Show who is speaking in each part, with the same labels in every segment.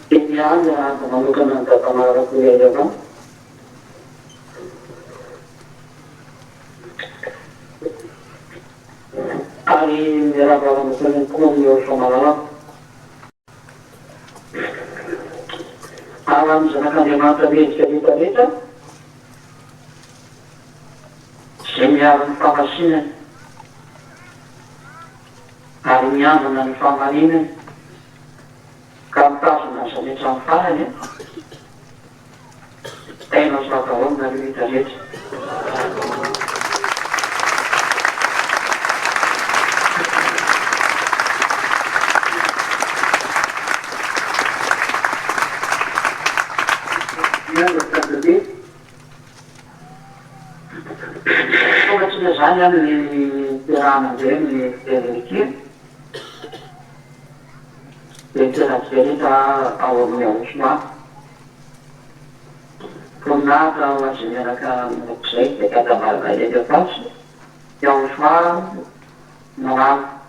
Speaker 1: Dia miarahaba manokana an'i Dada Malala Rakotoariavana. Ary miarahaba manokana ihany koa an'i Orpha Malala. Ary amin'ny zanak'Andriamanitra mendrika rehetra rehetra izay miaro ny fahamasinany ary miambina ny fahamarinany ka mitazona an'izany hatramin'ny farany an! Tena soa daholo nareo hita rehetra. Tonga tsika zany amin'ny fiarahana indray amin'ny Fidèle Dia ny tena hita ao amin'ny Aosma. Voninahitra ho azy miaraka amin'izay dia Dada Margaret Lefasy sy Aosma Malala.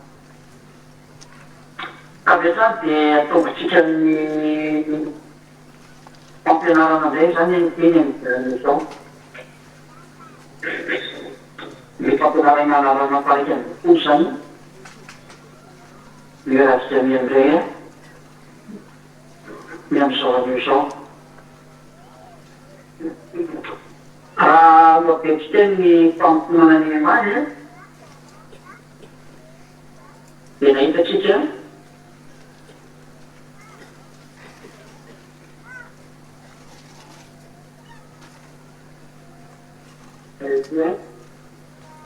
Speaker 1: Ka avy hatrany dia ataontsika amin'ny fampianarana indray izany ny teny amin'izao. Ny fampianarana laharana faha-11 izany. Miarahaba an'i Andrea ny amin'izao anio izao. Raha nohabentsika ny famintinana ny omaly dia nahita antsika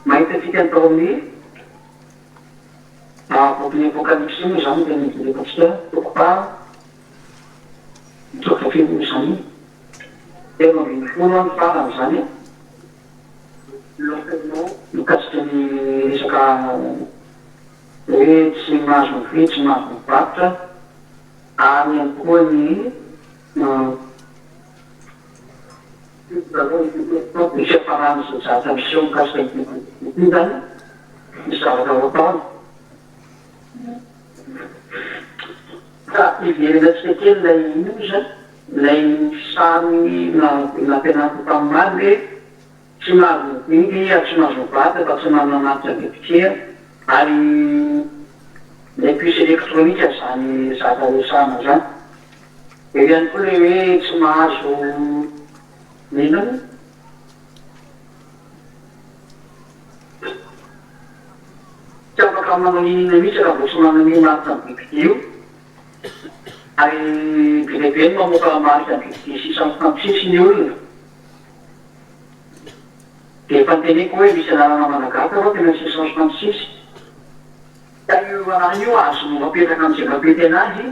Speaker 1: mahita antsika ny tao amin'ny Bokin'ny Apokalypsy moa izany no tena ijerevantsika toko faha toko faha firy moa izany? 13 ny farany izany mikasika ny resaka hoe tsy mahazo mividy, tsy mahazo mivarotra ary ihany koa ny ny fiafaran'izao zavatra miseho mikasika ity ity izany. Misy zavatra ho ataony. Ka hiverenantsika kely ilay loza, ilay sary nampianariko tamin'ny omaly hoe tsy mahazo mividy ary tsy mahazo mivarotra fa tsy manana marika bibikia ary ilay puce électronique izany zavatra resahana izany. Eo ihany koa ilay hoe tsy mahazo inona moa? Tsy afaka manao n'inon'inona mihitsy raha vao tsy manana an'io marika bibidia io. Ary be dia be ny mamoaka marika bibidia sisa mifampitsitsy ny olona. Dia efa noteneniko hoe misy anarana malagasy aloha tena 666. Ka io anarana io azonao apetraka amin'izay mampety anazy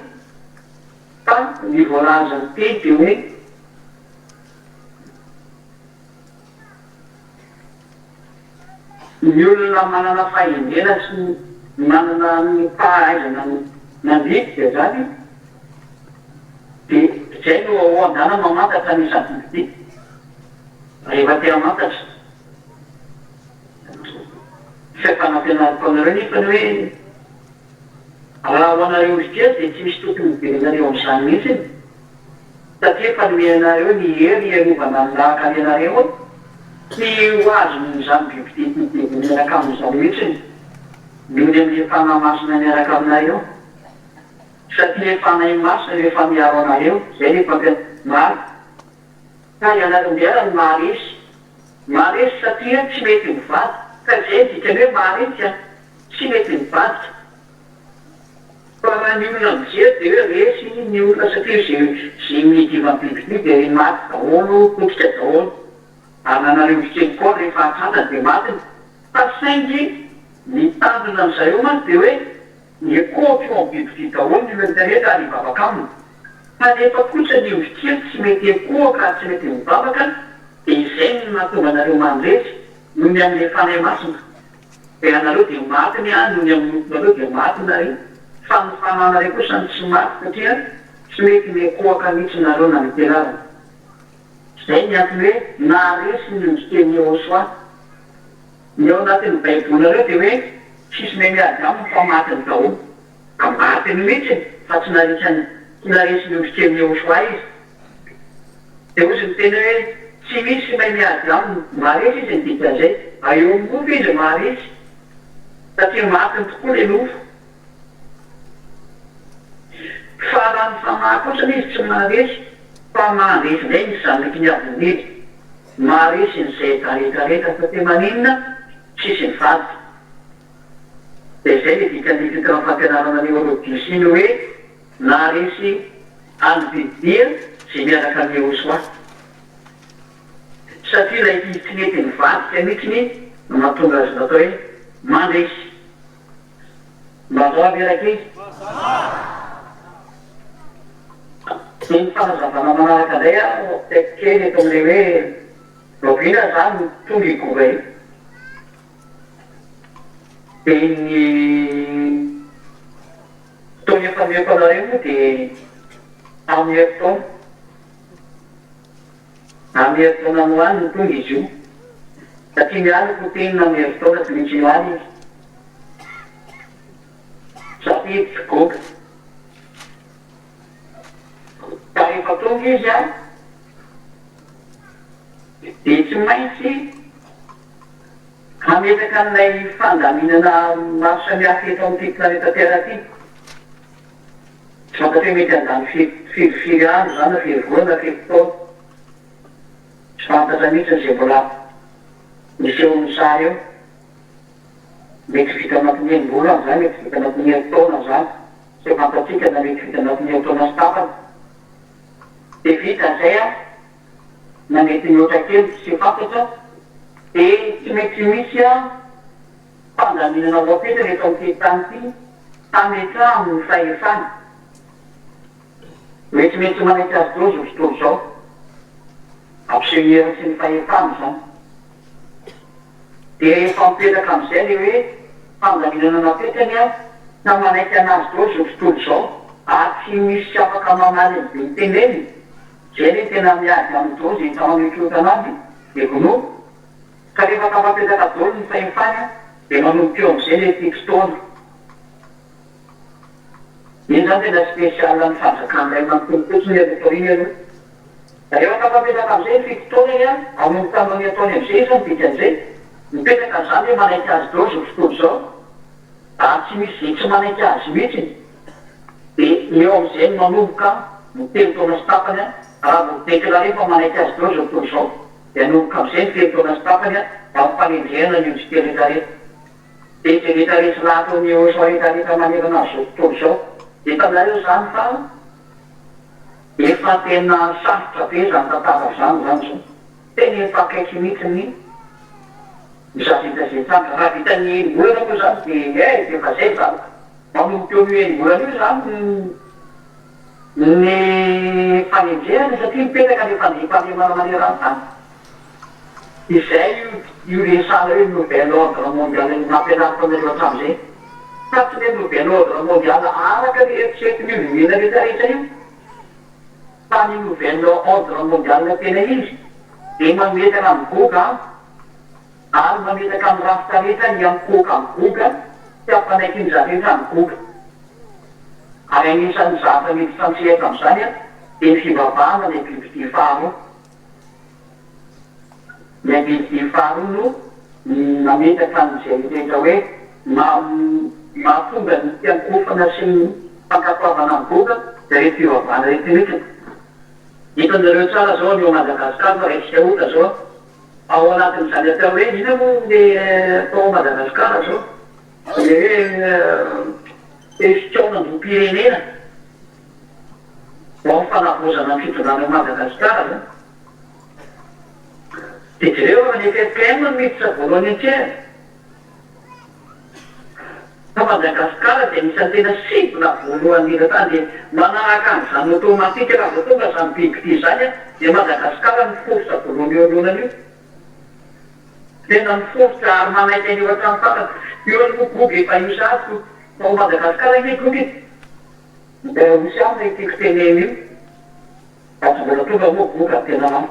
Speaker 1: fa ny voalazan'ny teny dia hoe. Ny olona manana fahendrena sy manana ny fahaizana mandinika izany dia izay no ahoandana mamantatra ny isan'ny rehefa te hamantatra. Tsy efa nampianariko anareo nefa ny hoe raha ho anareo ondrikely dia tsy misy tokony hiverenareo amin'izany mihitsy. Satria efa nomenareo ny hery hiarovana ny lahan-karenareo, tsy ho azon'izany bibidia sy devoly miaraka aminy izany mihitsy noho ny amin'ilay Fanahy Masina miaraka aminareo. Satria ilay Fanahy Masina no efa miaro anareo, izay ilay fampianariko. Ka ianareo indray ary no maharesy. Maharesy satria tsy mety mivadika. Ka izay no dikany hoe maharesy an! Tsy mety mivadika. Fa raha ny olona mijery dia hoe resy ny olona satria ze ze midiva bibidia dia maty daholo, potika daholo. Ary na nareo mikely koa rehefa hatratra dia matiny. Fa saingy ny tanjona amin zareo mantsy dia hoe mikohaka eo am bibidia daholo ny olona rehetra ary hivavaka aminy. Fa nefa kosa ny ondry kely tsy mety mikohaka ary tsy mety mivavaka dia izay no mahatonga anareo mandresy noho ny amin'ilay Fanahy Masina. Dia ianareo dia maty ny ahy noho ny amin'ny nofonareo dia maty nareo, fa ny fananareo kosa no tsy maty satria tsy mety miankohoka mihitsy nareo na miterarana. Izay ny antony hoe naharesy ny ondrikelin'i Yehosua. Ny ao anatin'ny baibolinareo dia hoe tsisy mahay miady aminy fa matiny daholo. Ka matiny mihitsy fa tsy narisany. Tsy naharesy ny ondry kelin'i Yehoshuah izy. Dia hozy ny teny hoe, Tsy misy mahay miady aminy. Maharesy izy ny dikan'izay. Raha eo amin'ny nofo izy maharesy. Satria matiny tokoa ilay nofo. Fa raha ny fanahy kosa izy tsy maharesy, fa mandresy indray ny zanaky ny avo indrindra. Maharesy ny izay taretareta satria maninona? Tsisy mivadika. Dia izay ilay dikan'iny titre fampianarana an'i Herodotus iny hoe naharesy an'i Bibidia izay miaraka amin'i Yehosua. Satria ilay izy tsy nety nivadika mihitsy no mahatonga azy natao hoe mandresy. Mazava ve rankizy? Dia ny fanazavana manaraka indray aho ampitaiko kely eto amin'ilay hoe rahoviana izany no tonga i Goga io? Dia ny fotoana efa nomeko anareo moa dia amin'ny herintaona. Amin'ny herintaona any ho any no tonga izy io. Satria miala ho potehina amin'ny herintaona tsy maintsy miala izy. Satria tsy goga. Ka rehefa tonga izy an, dia tsy maintsy hametraka an'ilay fandaminana maro samihafa eto amin'ity planeta Terre ity. Tsy fantatro hoe mety handany firy firifiry andro izany na firy volana na firy taona. Tsy fantatra mihitsy izay mbola miseho amin'ny sary eo. Mety vita anatin'ny enim-bolana izany, mety vita anatin'ny herintaona izany. Tsy fantatsika na mety vita anatin'ny herintaona sy tapany. Dia vita izay an, na mety mihoatra kely tsy fantatra, dia tsy maintsy misy an fandaminana ho apetraka eto amin'ity tany ity hametrahany ny fahefany. Mety mety manaiky azy daholo izao tontolo izao. Hampiseho ny heriny sy ny fahefany izany. Dia rehefa mipetraka amin'izay ilay hoe fandaminana napetrany an, ka manaiky an'azy daholo izao tontolo izao ary tsy misy tsy afaka mamaly an'izay teneniny, izay ilay tena miady aminy daholo izay hitanao mitroatra an'azy dia vonoa. Ka rehefa tafapetraka daholo ny fahefany an, dia manomboka eo amin'izay ilay fotoana. Iny zany tena spécial ny fanjakan ray manontolo fotsiny aloha taoriana aloha. Rehefa tafapetraka amizay ny fitotaona iny an, hanomboka hanao ny ataony amizay izy zany dikan'izay, mipetraka an'izany hoe manaiky azy daholo zao tontolo zao, ary tsy misy izay tsy manaiky azy mihitsiny, dia eo amizay no manomboka ny telo taona sy tapany an, raha vao mi-declarer fa manaiky azy daholo zao tontolo zao, dia hanomboka amizay ny telo taona sy tapany an, amin'ny fanendrehana ny ondry kely rehetra rehetra. Dia izay rehetra resy lahatra ao amin'ny Yehosua rehetra rehetra manerana an'izao tontolo izao. Hitanareo izany fa efa tena sarotra be izany tantara izany izany izao. Tena efa akaiky mihitsy ny zavatra izay hitranga. Raha vitan'ny enim-bolana moa izany dia eh dia efa izay izany. Manomboka eo amin'io enim-bolana io izany ny fanenjehana satria mipetraka ilay fandriampahalemana maneran-tany. Izay io io resahana hoe nouvel ordre mondial nampianariko anareo hatramin'izay. Fa tsy ilay nouvel ordre mondial araka ny eritreretin'io nomena rehetrarehetra io. Fa ny nouvel ordre mondial tena izy dia mametraka an'i Goga ary mametraka ny rafitra rehetra hiankohoka amin'i Goga sy hampanaiky ny zavatra an'i Goga. Ary anisan'ny zavatra miditra an-tsehatra amin'izany dia ny fivavahana ilay bibidia faharoa. Ny andidididy faharoa no nametraka an'izay rehetra hoe mahatonga ny fiankohofana sy ny fankatoavana ny vola dia ireto fivavahana ireto mihitsy. Hitanareo tsara zao ny ao Madagascar fa raisika ohatra zao ao anatin'izany atao hoe inona moa le atao ao Madagascar zao le hoe fikaonandoham-pirenena ho amin'ny fanavaozana ny fitondrana ao Madagasikara zany. Dia jereo fa ny ffkm no miditra voalohany an-tsehatra. Fa Madagasikara dia anisan'ny tena cible voalohany indrindra tany dia manaraka an'izany automatique raha vao tonga izany bibidia izany an, dia Madagasikara no miforitra voalohany eo anoloana an'io. Tena miforitra ary manaiky an'io hatramin'ny farany. Io aloha moa Gogy efa io sahady ko. Fa ao Madagasikara ange Gogy e. Rosiana io tiako teneno io fa tsy mbola tonga moa voka ny tena any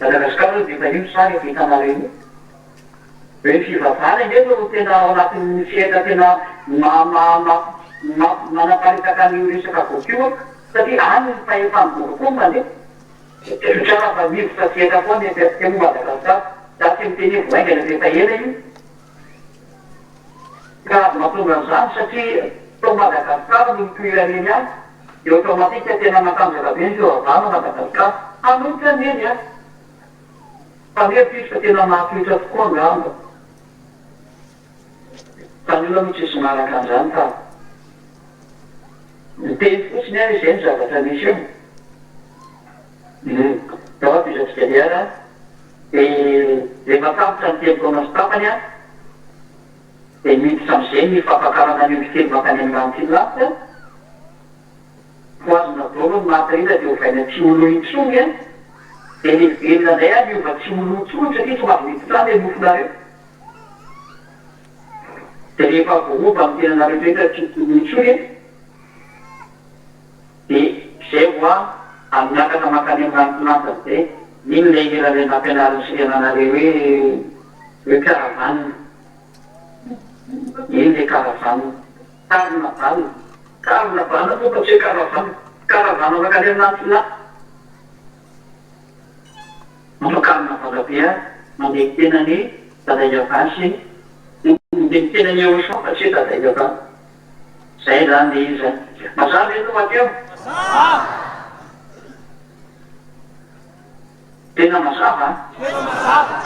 Speaker 1: Madagascar aloha dia efa io ny sary efa hitanareo io. Hoe ny fivavahana ange no tena ao anatin'ny sehatra tena manaparitaka an'io resaka boky io an! Satria any ny fahefan'ny boribory mandeha. Tsara fa miditra sy etra foana eto FTM Madagascar. Za tsy miteny hoe vao haingana fa efa ela io. Ka mahatonga an'izany satria tao Madagascar no nipoiran'iny any dia automatique tena matanjaka be ny fivavahana Madagascar. Hanohitra anie ny ahy. Fa mihevitra izy fa tena mahatohitra tokoa angamba. Fa ny olona moa tsisy maharaka an'izany fa miteny fotsiny aho hoe izay no zavatra misy eo. Hum. Ndao tohizantsika indray ary an. Dia rehefa tapitra ny telo taona sy tapany an, dia miditra amin'izay ny fampakarana ny ondry kely mankany amin'ny lanitry ny lanitra. Poizina daholo ny maty rehetra dia ovaina tsy ho lo intsony an! Dia le velona indray an miova tsy ho lo intsony satria somary miditra any le nofonareo. Dia rehefa voaova ny tenanareo rehetra tsy ho lo intsony an! Dia zay hoa an miakatra mankany amin'ny lanitra zay. Iny ilay hira ilay nampianarin'i Siriana anareo hoe hoe caravane. Iny ilay caravane. Carnaval. Carnaval moa fa tsy hoe caravane. Caravane mankany amin'ny lanitra. Manao carnaval be aho mandeha mitena an'i Dada Yavah sy mandeha mitena an'i Yehoshua fa tsy hoe Dada Yavah. Zay izany le izy an. Mazava ve aloha hateo?
Speaker 2: Mazava.
Speaker 1: Tena mazava an?
Speaker 2: Tena mazava.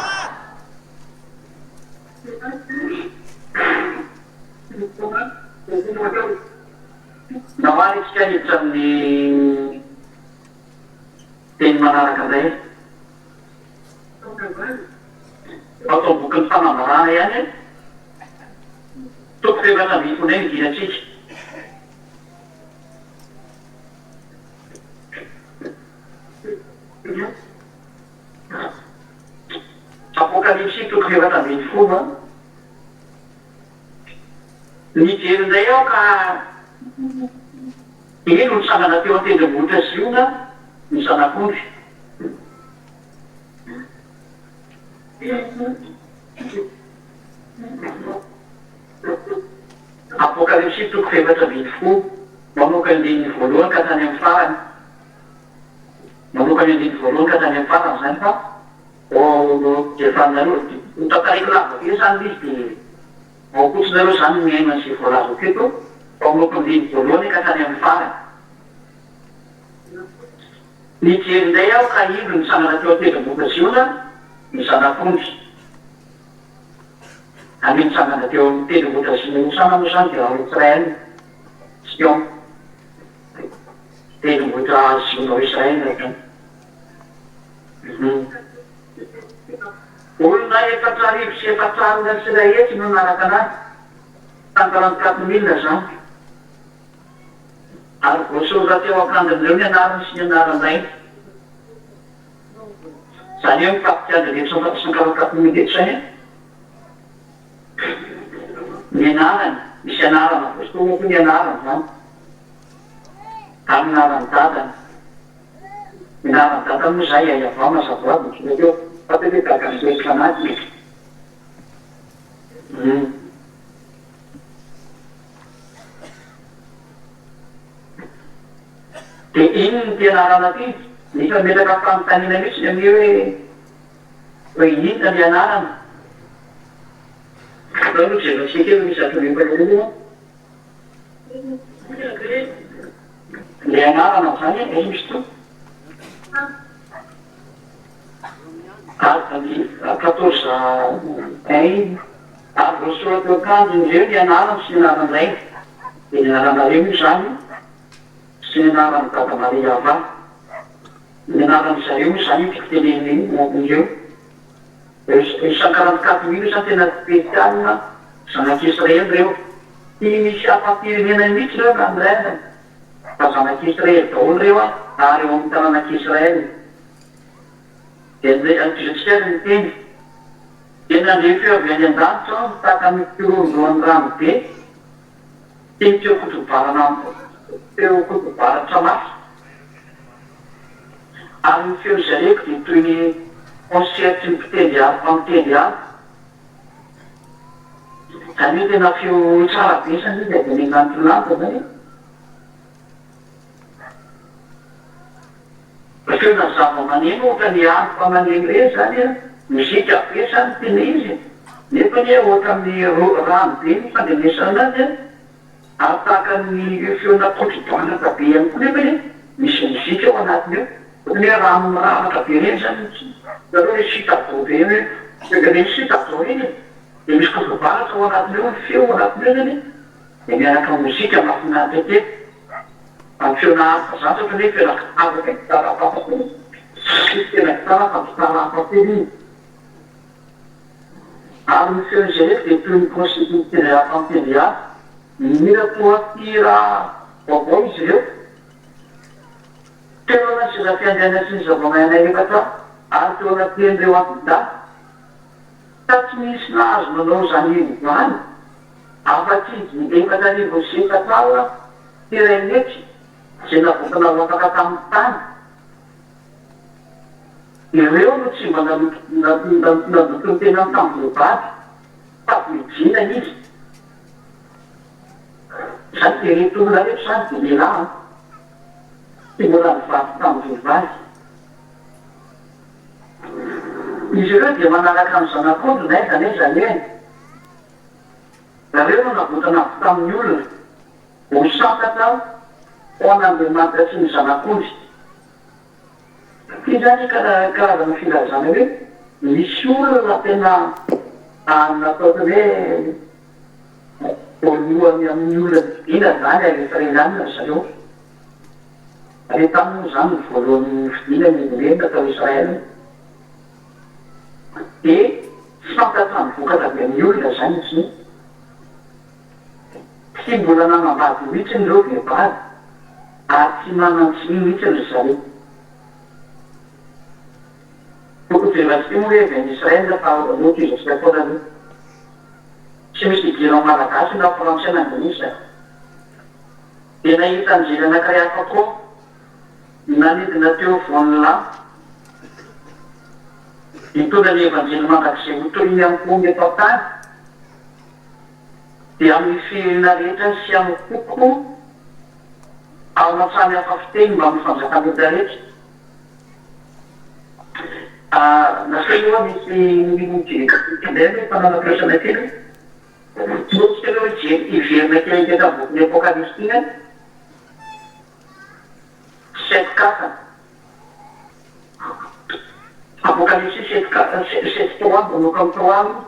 Speaker 1: Ndao ary isika hiditra amin'ny teny manaraka indray. Ao tao bokin'ny Fanambarana ihany, toko fahefatra ambin'ny folo indray no idirantsika. Apokalypsy toko 14. Nijery indray aho ka indro nitsangana teo an-tendrombohitra Ziona ny Zanak'ondry. Apokalypsy toko 14, manomboka andininy voalohany ka hatrany amin'ny farany. Manomboka ny andininy voalohany ka hatrany amin'ny farany izany fa efa nareo, tantaraiko lava be izany ilay izy dia ao fotsiny nareo izany mihaino an'izay voalazako eto fa manomboka andininy voalohany ka hatrany amin'ny farany. Nijery indray aho ka indro nitsangana teo an-tendrombohitra Ziona ny Zanak'ondry. Ary nitsangana teo amin'ny tendrombohitra Ziona Hosana moa izany dia ao Israel, Sion. Tendrombohitra Ziona ao Israel izany. Olona 1440 no nanaraka anazy, cent quarante quatre mille izany. Ary voasoratra teo an-kandrin'ireo ny anarany sy ny anaran-drainy. Izany hoe mitafika azy ireto cent quarante quatre mille ireto izany an. Ny anarany, misy anarana voasoratra koa ny anarany izany. Ary ny anaran'ny dadany. Ny anaran'ny dadany moa izay Ayavah mazava ho azy ny soratra eo. Fa teo hoe dadan'i Elkana izy. Hum. Dia inona ity anarana ity? Misy mametraka fanontaniana mihitsy ny amin'io hoe hoe inona ny anarana? Atao aloha jerentsika kely misy zavatra mampalahelo an. Ilay anarana izany aiza misy to? Ary 14 un ary voasoratra eo an-kandrin'ireo ny anarany sy ny anaran-drainy. Dia ny anaranareo moa izany sy ny anaran'i Dada Maria Ava. Ny anaran-dry zareo moa izany io tiako tenenina io, ireo. Ry cent quarante quatre mille io izany tena spécial zanak'Israely ireo. Tsy misy hafa-pirenena mihitsy ireo na ny rainy fa zanak'Israely daholo ireo ary eo amin'ny taranak'Israel. Dia antoizantsika ary ny teny. Dia nandre feo avy any an-danitra aho tahaka ny firohondrohan'ny rano be sy ny feo kotrobarana feo kotrobaratra mafy. Ary ny feo izay reko dia toy ny konseritry ny mpitendry harpa mitendry harpa. Izany hoe tena feo tsara be izany izy avy any an-danitra lanitra izany e. Feona zava-maneno ohatra ny harpe maneno ireny izany an, mozika be izany tena izy e, nefa anie ohatran'ny rano be ny fandrenesana anazy an, ary tahaka ny feona kotro-banaka be ihany koa nefa anie misy mozika ao anatiny ao, ohatran'ny hoe rano miraraka be ireny izany mihitsy, hitanareo ilay citadon be ireny hoe ireny citadon ireny e, dia misy kotro-banaka ao anatiny ao, ny feo ao anatiny ao izany dia miaraka mozika mahafinaritra kely. Amin'ny feona hafa izany ohatra hoe feona gitara ohatra gitara hafahafa kely, tsy tena gitara fa gitara hafa kely iny. Ary ny feon'izy ireto dia toy ny konsety mitendry hafa mitendry hafa. Mihira toa mpihira vaovao izy ireo. Teo anaty seza fiandrianana sy ny zava-maina efatra ary teo anatrehan'ireo anti-dahy. Ka tsy nisy nahazo nanao izany hira izany afa-tsy izy 44 iray mety izay navoakana ho afaka tamin'ny tany. Ireo no tsy mba nandoto ny tenany tamin'ny vehivavy, fa virjina izy. Izany dia ireto olona ireto izany dia lehilahy an! Tsy mbola nivady tamin'ny vehivavy. Izy ireo dia manaraka ny Zanak'ondry n'aiza n'aiza alehany. Ireo no navotana avy tamin'ny olona. Ho santatra ho an'Andriamanitra sy ny Zanak'ondry. Ity izany karazana filazana hoe misy olona tena nataoko hoe voalohany amin'ny olona nofidina izany ary Israelianina ry zareo. Ary tany moa izany no voalohany nofidina ny olombelona tao Israel. Dia santatra ny vokatra avy amin'ny olona izany izy io. Tsy mbola nanambady mihitsiny ireo vehivavy ary tsy manan-tsiny mihitsiny ry zareo. Tokony jerevantsika moa hoe avy any Israel fa aleo tohizantsika foana aloha. Tsy misy idiran'ny Malagasy na Frantsay na Anglisy a. Dia nahita anjely anankiray hafa koa aho, nanidina teo afovoan'ny lanitra, nitondra ny Evanjely mandrakizay hotoriny amin'ny mponina eto an-tany. Dia amin'ny firenena rehetra sy amin'ny foko ary samy hafa fiteny mbamin'ny fanjakan'olona rehetra. Nasaina hoa misy indray aloha mpanana firaisana kely Tiantsika aloha hijery hiverina kely haingana amin'ny bokin'ny Apokalypsy iny an! Sept quatre. Apokalypsy sept quatre sept trois manomboka amin'ny trois aloha.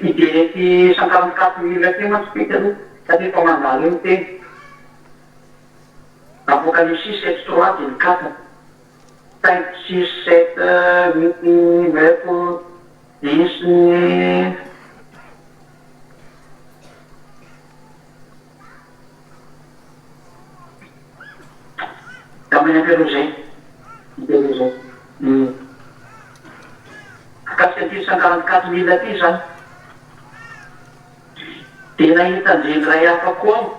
Speaker 1: Hijery ity 144 000 ity mantsy tsika aloha satria efa mandalo eo ny teny. Apokalypsy sept trois dia ny quatre. Cinq, six, sept, huit, neuf, dix ny. Angamba ny ampy aloha izay. Ampy aloha izay. Mikasika an'ity 144 000 ity izany. Dia nahita anjely iray hafa koa aho.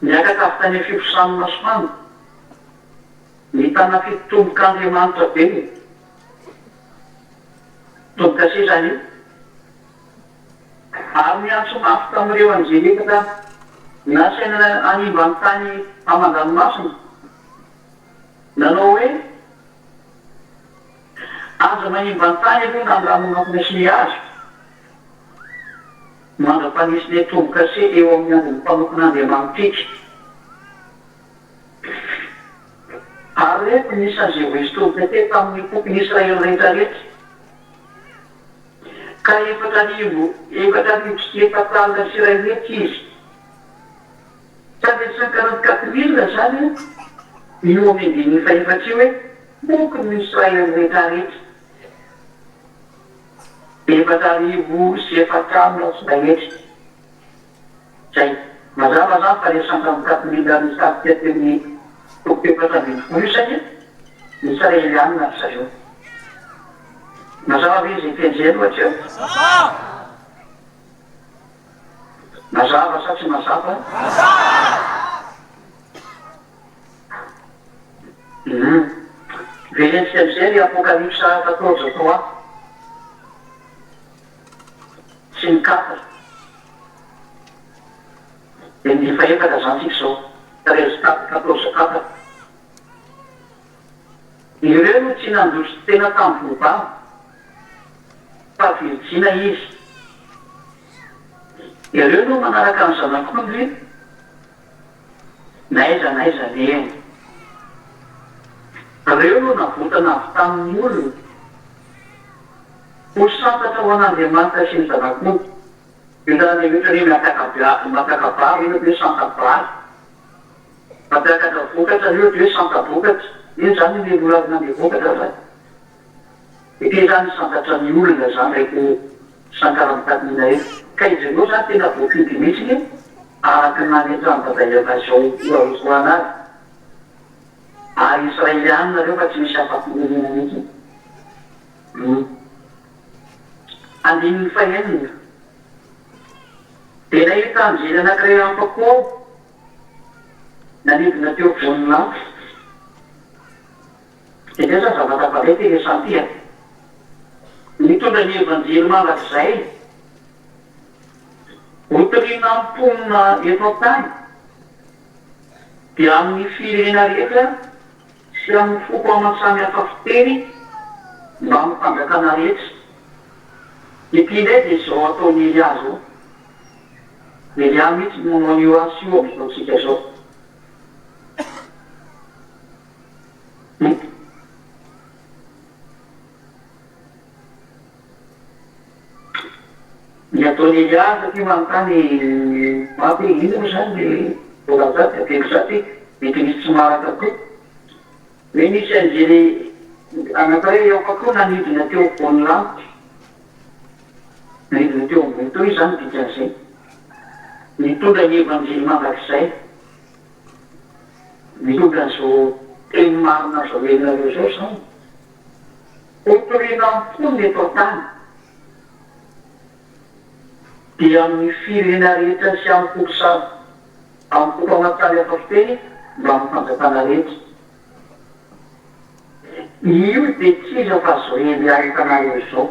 Speaker 1: Niakatra avy tany amin'ny fiposahan'ny masoandro. Nitana fitombok'Andriamanitra be. Tombokase izany io. Ary niantso mafy tamin'ireo anjely efatra nasaina hanimba ny tany aman-dranomasina, nanao hoe, Aza manimba ny tany aloha na ny ranomasina sy ny hazo, mandra-panisy ny tombo-kase eo amin'ny andron'ny mpanompon'Andriamanitrika. Ary ireto ny isan'izay voaisy tombo-kase tamin'ny fokon'i Israely rehetrarehetra. Ka 44 41 izy. Ka le 144 000 zany an, io amin'ny andininy fahefatra io hoe fokon'ny Israely rehetrarehetra. 44 000. Zay. Mazava zany fa le 144 000 nisarika teo amin'ny toko 14 io saingy Israelianina ry zareo. Mazava ve izay teny izay aloha hatreo?
Speaker 2: Mazava!
Speaker 1: Mazava sa tsy mazava?
Speaker 2: Mazava!
Speaker 1: Hum. Verentsika amin'izay ry Apokalypsa 14 trois sy ny quatre. Dia ny fahefatra izany tsika izao. 13 quatre, 14 quatre. Ireo no tsy nandroso tena tamin'ny vehivavy, fa virjina izy. Ireo no manaraka ny Zanak'ondry na aiza na aiza alehany. Ireo no navotana avy tamin'ny olona ho santatra ho an'Andriamanitra sy ny Zanak'ondry. Io zany le ohatra hoe miataka-bary io ohatra hoe santa-bary. Mampiakatra vokatra io ohatra hoe santa-bokatra. Iny zany ny moralina an'le vokatra zany. Ity zany santatra ny olona zany reto sankara mitakina reto. Ka izy ireo zany tena voafidy mihitsiny araka ny nametrahan'i Dada Yavah izao hoarosoana azy. Ary Israelianina ireo fa tsy misy hafa firenena mihitsiny. Humm. Andininy fahenina. Dia nahita anjely anankiray hafa koa aho, nanidina teo afovoan'ny lanitra. Dia indray izany zavatra hafa indray ity resahana ity an! Nitondra ny Evanjely mandrakizay hotorina amin'ny mponina eto an-tany, dia amin'ny firenena rehetra sy amin'ny foko aman-tsamy hafa fiteny mbamin'ny fanjakana rehetra. Ity indray dia izao ataon'i Elia izao. Elia mihitsy no manao an'io asa io amin'izao tsika izao. Ny ataon'i Elia satria manontany maty hoe inona moa izany le voalaza dia ampiako satria mety misy tsy maharaka koa. Hoe nisy anjely anankiray hafa koa nanidina teo afovoan'ny lanitra. Nanidina teo ambony teo izy izany ny dikan'izay. Nitondra ny Evanjely mandrakizay. Mitondra an'izao teny marina izao henonareo izao izany. Hotorina am-pon'ny eto an-tany, dia amin'ny firenena rehetra sy amin'ny foko samy, amin'ny foko aman-tsary hafa fiteny, mbamin'ny fanjakana rehetra. Io dia tsy iza fa izao Elia hitanareo izao.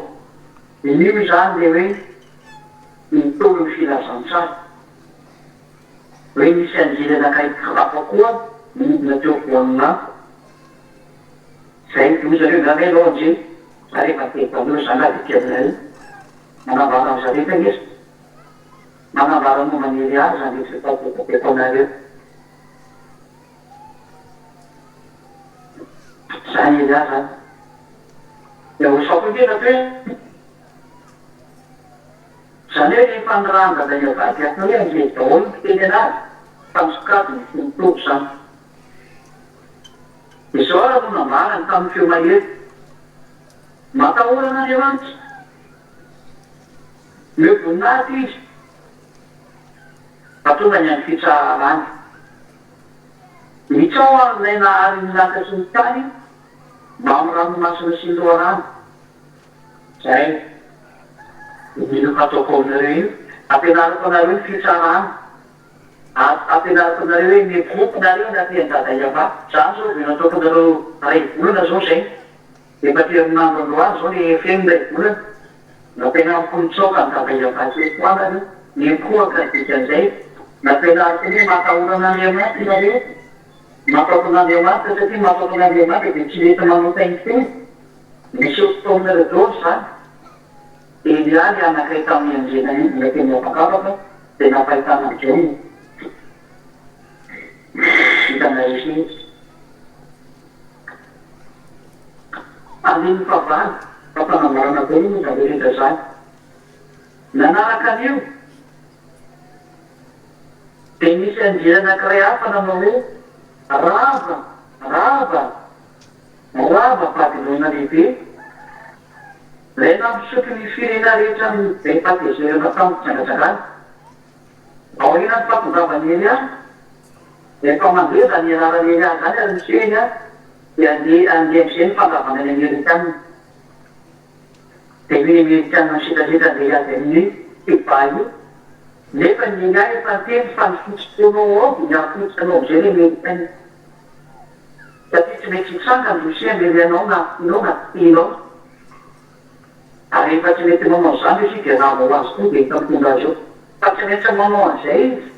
Speaker 1: Io izany dia hoe mitory ny filazantsara. Hoe nisy anjely anankiray hafa koa nidina teo afovoan'ny lanitra. Zay ny loza reo ngamba ianao anjely za rehefa niteny taminao za nga de tia aminareo manambara amin'zareo tena izy manambara momba an'i Elia zany rehetra efa ataonareo zany Elia zany de ho nge natao hoe zany hoe rehefa nirahany dada Iavah dia atao hoe anjely daholo ny mpiteny anazy fa ny sokajiny tsy mitovy zany. Izao ary no nambarany tamin'ny feo mahery, Matahora an'Andriamanitra! Omeo voninahitra Izy, fa tonga ny andro fitsaharany. Mitsao amin'Ilay nahary ny lanitra sy ny tany mbamin'ny ranomasina sy ny loharano. Izay no hataoko aminareo io. Ampianariko anareo ny fitsarana. Ary ampianariko anareo hoe mihompy nareo na te an'i Dada Yava. Zany zao vao nataoko anareo ray volana zao zay. Efa aty herinandro androany zao le feno ray volana. Nampianariko nitsaoka an'i Dada Yava kely koa nareo. Nikohaka ny dikan'izay. Nampianariko ny hoe matahora an'Andriamanitra ianareo. Matahotra an'Andriamanitra satria matahotra an'Andriamanitra dia tsy mety manota intsony. Miseho tao aminareo daholo zany. Elia ilay anankiray tamin'ny anjely nanidina teny habakabaka dia nampahitana an'i Jaona. Hitanareo izy. Andininy fahavalo, fampanambarana daholo moa izany rehetra izany. Nanaraka an'io dia nisy anjely anankiray hafa nanao hoe, Rava! Rava! Rava Babylona Lehibe, ilay nampisotro ny firenena rehetra ny bem-pahatezerana tamin'ny fijangajangana. Aorianan'ny fahatongavan'i Elia, rehefa mandeha izany anaran'i Elia izany ary miseho Elia, dia handeha handeha amin'izay ny fandravana ny Amerikana. Dia io Amerikana misetrasetra andeha hiady amin'i Cuba io. Nefa ny Elia efa niteny fa ny foto-poanao ao dia mihafototra anao amin'izay ny Amerikana. Satria tsy maintsy hitranga ny dossier hamely anao na tianao na tsy tianao. Ary rehefa tsy mety manao izany izy dia lava ho azy koa dia efa mitondra azy eo. Fa tsy maintsy manao an'izay izy.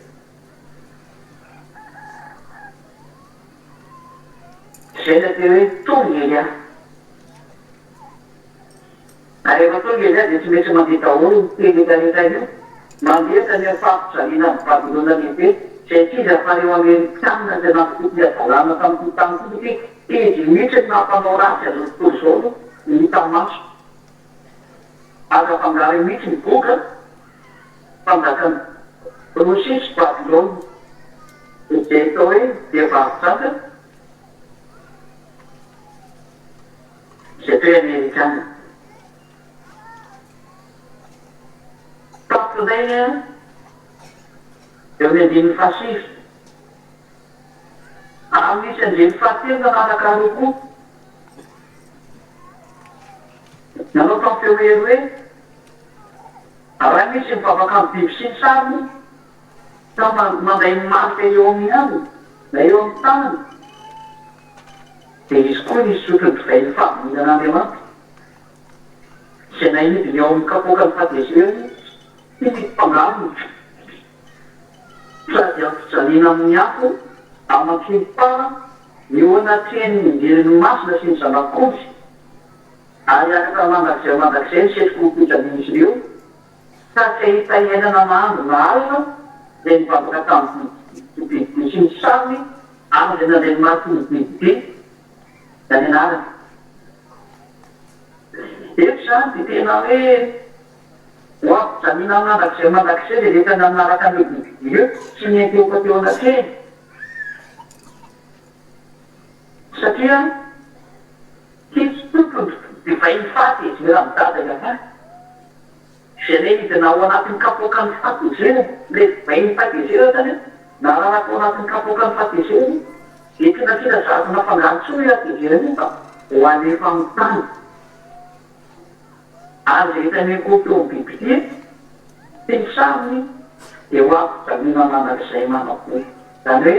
Speaker 1: Izay ilay teny hoe tonga Elia. Ary rehefa tonga Elia dia tsy maintsy mandeha daholo ny teny rehetra rehetra io. Mandeha tany amin'ny fampijaliana an'i Babylona Lehibe, izay tsy iza fa ireo Amerikanina izay nampitoky ny hadalana tamin'ity tany ity satria izy mihitsy no nampanao ratsy an'izao tontolo izao no hita maso. Aza afangaro mihitsy ny Goga, mpanjakan'i Rosia sy Babylona, izay atao hoe vehivavy janga, izay atao hoe Amerikana. Tampon-daina eo amin'ny andininy fahasivy. Ary nisy anjely fahatelo nanaraka roa koa. Nanao tamin'ny feo mahery hoe, Raha misy mivavaka amin'ny biby sy ny sariny, ka mandray ny marika eo amin'ny handriny na eo amin'ny tanany, dia izy koa nisotro ny divain'ny fahavininan'Andriamanitra, izay naidiny ao amin'ny kapoakan'ny fahatezerany sy ny fangalony, sady hampijaliana amin'ny afo aman-tsolifara eo anatrehan'ny anjeliny masina sy ny Zanak'ondry, ary hiakatra mandrakizay mandrakizay ny setrokom-pijalian'izy ireo, ka tsy hahita iainana na andro na alina izay nivavaka tamin'ny bibidia sy ny sariny ary izay nandray ny mariky ny bibidia na ny anarany. Eto izany dia tena hoe ho ampijaliana mandrakizay mandrakizay izay rehetra nanaraka an'ireo bibidia ireo sy niantehoka teo anatrehany. Satria hisy tompony divain'ny fahatezerany dada ialahy. Izay ilay hidina ao anatin'ny kapoakan'ny fahatezerana, ilay divain'ny fahatezerana izany an, nararaka ao anatin'ny kapoakan'ny fahatezerana, dia tsy nasiana zavatra nafangaro intsony io hatezerana io fa ho alefa amin'ny tany. Ary izay rehetra niankohoka teo amin'ny bibidia sy ny sariny dia ho ampijaliana mandrakizay mandrakizay. Izany hoe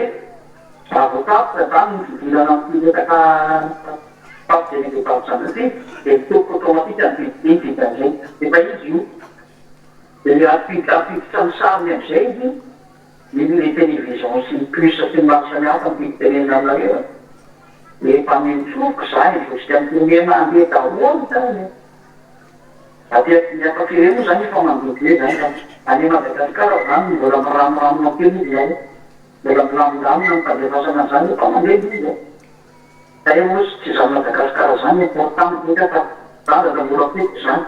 Speaker 1: raha vao tapitra izany ny fidirana amin'ity resaka fampijaliam-behivavy izany ity dia mitoboka automatique ny bibidia ny dikan'izay. Efa izy io. Dia ampiditra ny sariny amin'izay izy, iny ilay télévision sy ny puce sy ny maro samihafa no tiako tenenina aminareo e. Efa mitsofoka za hivosika am tournée mandeha daholo zany e! Aty ny hafa firenena moa zany efa mandeha be zany fa any Madagascar zany no mbola miramoramo kely izy zany, mbola milamindamina ny fandefasana an'zany efa mandeha be izy e! Zay moa tsy zany Madagascar zany important indrindra fa zavatra mora potika zany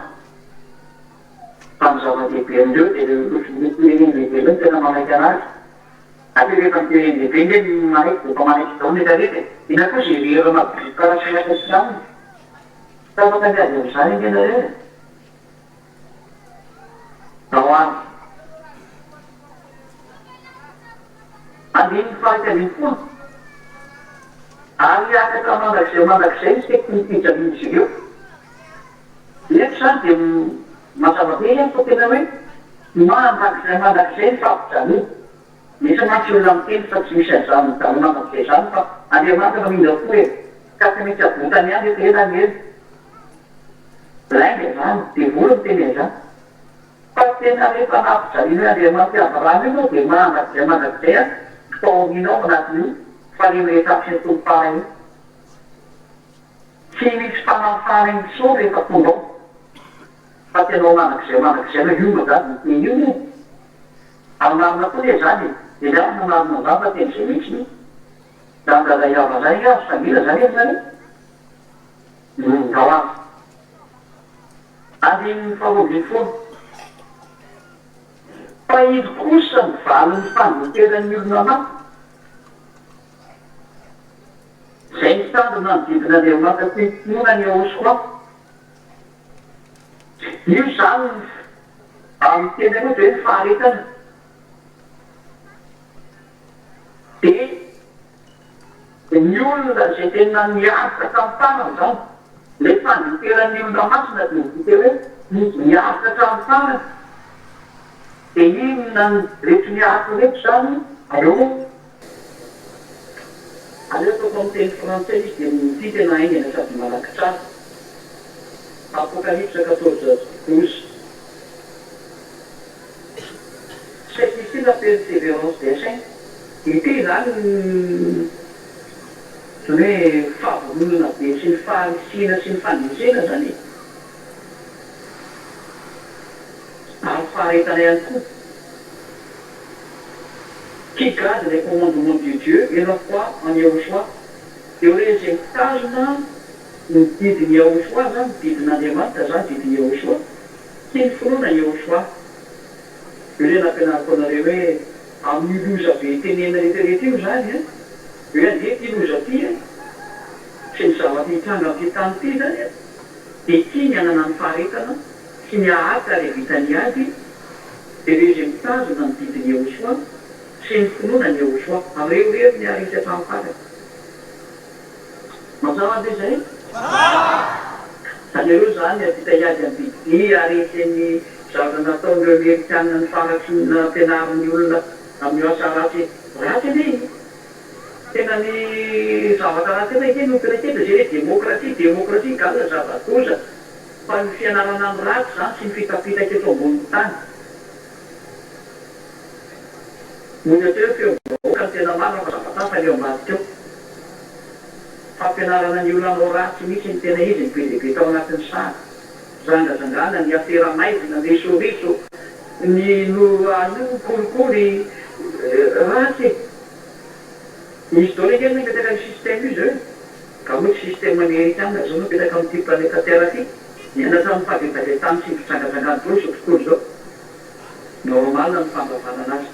Speaker 1: fa ny zava-dehibe amindreo de reo firenena lehibe reo no tena manaiky anazy. Satria rehefa ny telen-dehibe nge no manaiky dia efa manaiky daholo ny rehetra rehetra e! Inona koa izay heriherana bokara sy laka sy aminy? Tsy afaka miady amin'izany ange nareo e! Ao ary. Andininy faha-11, Ary hiakatra mandrakizay mandrakizay ny sekoly fijalian'izy ireo. Eto izany dia mazava be ihany fa tena hoe mandrakizay mandrakizay ny fampijaliana. Misy mantsy olona miteny fa tsy misy an'izany mijaly mandrakizay izany fa Andriamanitra mamindra fo e! Ka tsy maintsy avotany ihany rehefa ela ny ela. Lainga izany, devoly miteny an'izany. Fa tena rehefa nampijaliana hoe Andriamanitra i Abrahama io ianao dia mandrakizay mandrakizay an, fahorianao ao anatin'io fahoriana rehetra ampiseho ny Tompo io. Tsy misy fanafana intsony rehefa tonga ao fa tena ho mandrakizay mandrakizay anao io ngah ny teny io e! Ary marina koa anie zany e! Dia ny ahy no marina an'zany fa tena izay mihitsy io. Dada ray hava zay ngah azo sangina zany e zany e! Ndao ary. Andininy faharoa ambin'ny folo. Fa indro kosa ny valin'ny fandeferan'ny olona maty. Izay mitandrina ny didin'Andriamanitra sy ny finoana ny Yehoshoa. Io izany amin'ny teny aloha dia hoe ny faharetana. Dia ny olona izay tena niaritra tamin'ny farany izany, ilay fandinteran'ny olona masina dia midika hoe izy niaritra hatramin'ny farany. Dia inona ireto niaritra ireto izany? Aleo Aleo ataoko amin'ny teny frantsay izy dia ity tena haingana sady malaky tsara. Apocalypse 14 12. C'est ici la persévérance des saints. Ity izany Ohatran'ny hoe fahavononana be sy ny faharisihina sy ny fandresena izany e! Ary faharetana ihany koa. Qui garde les commandements de Dieu et la foi en Yahoshuah. Dia hoe izay mitazona ny didin'i Yahoshuah izany, didin'Andriamanitra izany, didin'i Yahoshuah, sy ny finoana Yahoshuah. Io ilay nampianariko anareo hoe amin'io loza be tenenina rehetra rehetra io izany an, hoe andeha ity loza ity an, sy ny zavatra hitranga amin'ity tany ity izany an, dia ity ny hanana ny faharetana sy ny haharitra ary havita ny ady, dia ireo izay mitazona ny didin'i Yahoshuah sy ny finoana an'i Yahoshuah, amin'ireo heriny haharesy hatramin'ny farany. Mazava ve izay?
Speaker 2: Mazava!
Speaker 1: Anareo izany havita hiady amin'ny bibidia haharesy ny zavatra nataon'ireo Amerikana ny faharatsiana nampianarin'ny olona amin'io asa ratsy ratsy anie e! Tena ny zavatra ratsy anie ange no mpireketra izay hoe demokrasia demokrasia égale zava-doza fa ny fianarana ny ratsy izany sy ny fitapitaka eto ambonin'ny tany. Mody atao hoe feom-bahoaka no tena marina fa zavatra hafa ilay ao ambadika ao. Fampianarana ny olona hanao ratsy mihitsy ny tena izy ny be dia be tao anatin'ny sary. Zangazangana, ny afera maizina, ny risoriso, ny no anio kolikoly, ratsy e! Misy daholo ange ny nametraka io système io izao e! Ka moa tsy système amerikana izao no apetraka amin'ity planeta terre ity? Nianatra amin'ny fahavetavetany sy ny fijangajangany daholo izao tontolo izao. Normal ny fandravana anazy.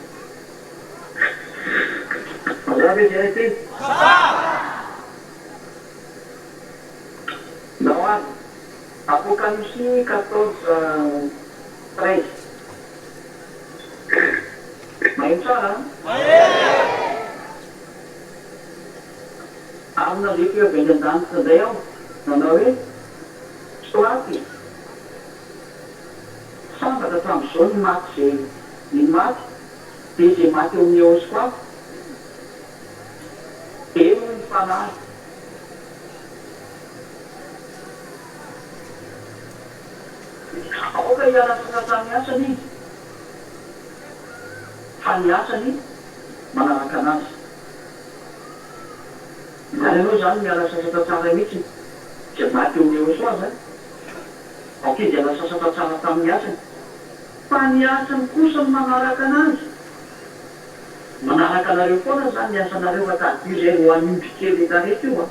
Speaker 1: Mazava ve izay ry teny?
Speaker 2: Mazava!
Speaker 1: Ndao ary. Apokalypsy 14 13. Maheno tsara an?
Speaker 2: Maheno!
Speaker 1: Ary nandre feo avy any an-danitra indray aho, nanao hoe, Soraty! Sambatra hatramin'izao ny maty izay ny maty, dia izay maty eo amin'ny Yehoshuah, eny hoy ny Fanahy. Aoka hiala sasatra amin'ny asany izy, fa ny asany manaraka anazy. Izany ianao izany miala sasatra tsara mihitsy, izay maty eo amin'ny Yehoshuah izany. Aoka izy hiala sasatra tsara tamin'ny asany, fa ny asany kosa no manaraka anazy. Manaraka anareo foana izany ny asanareo fa tadidio izay ho an'ny ondry kely rehetra rehetra io an!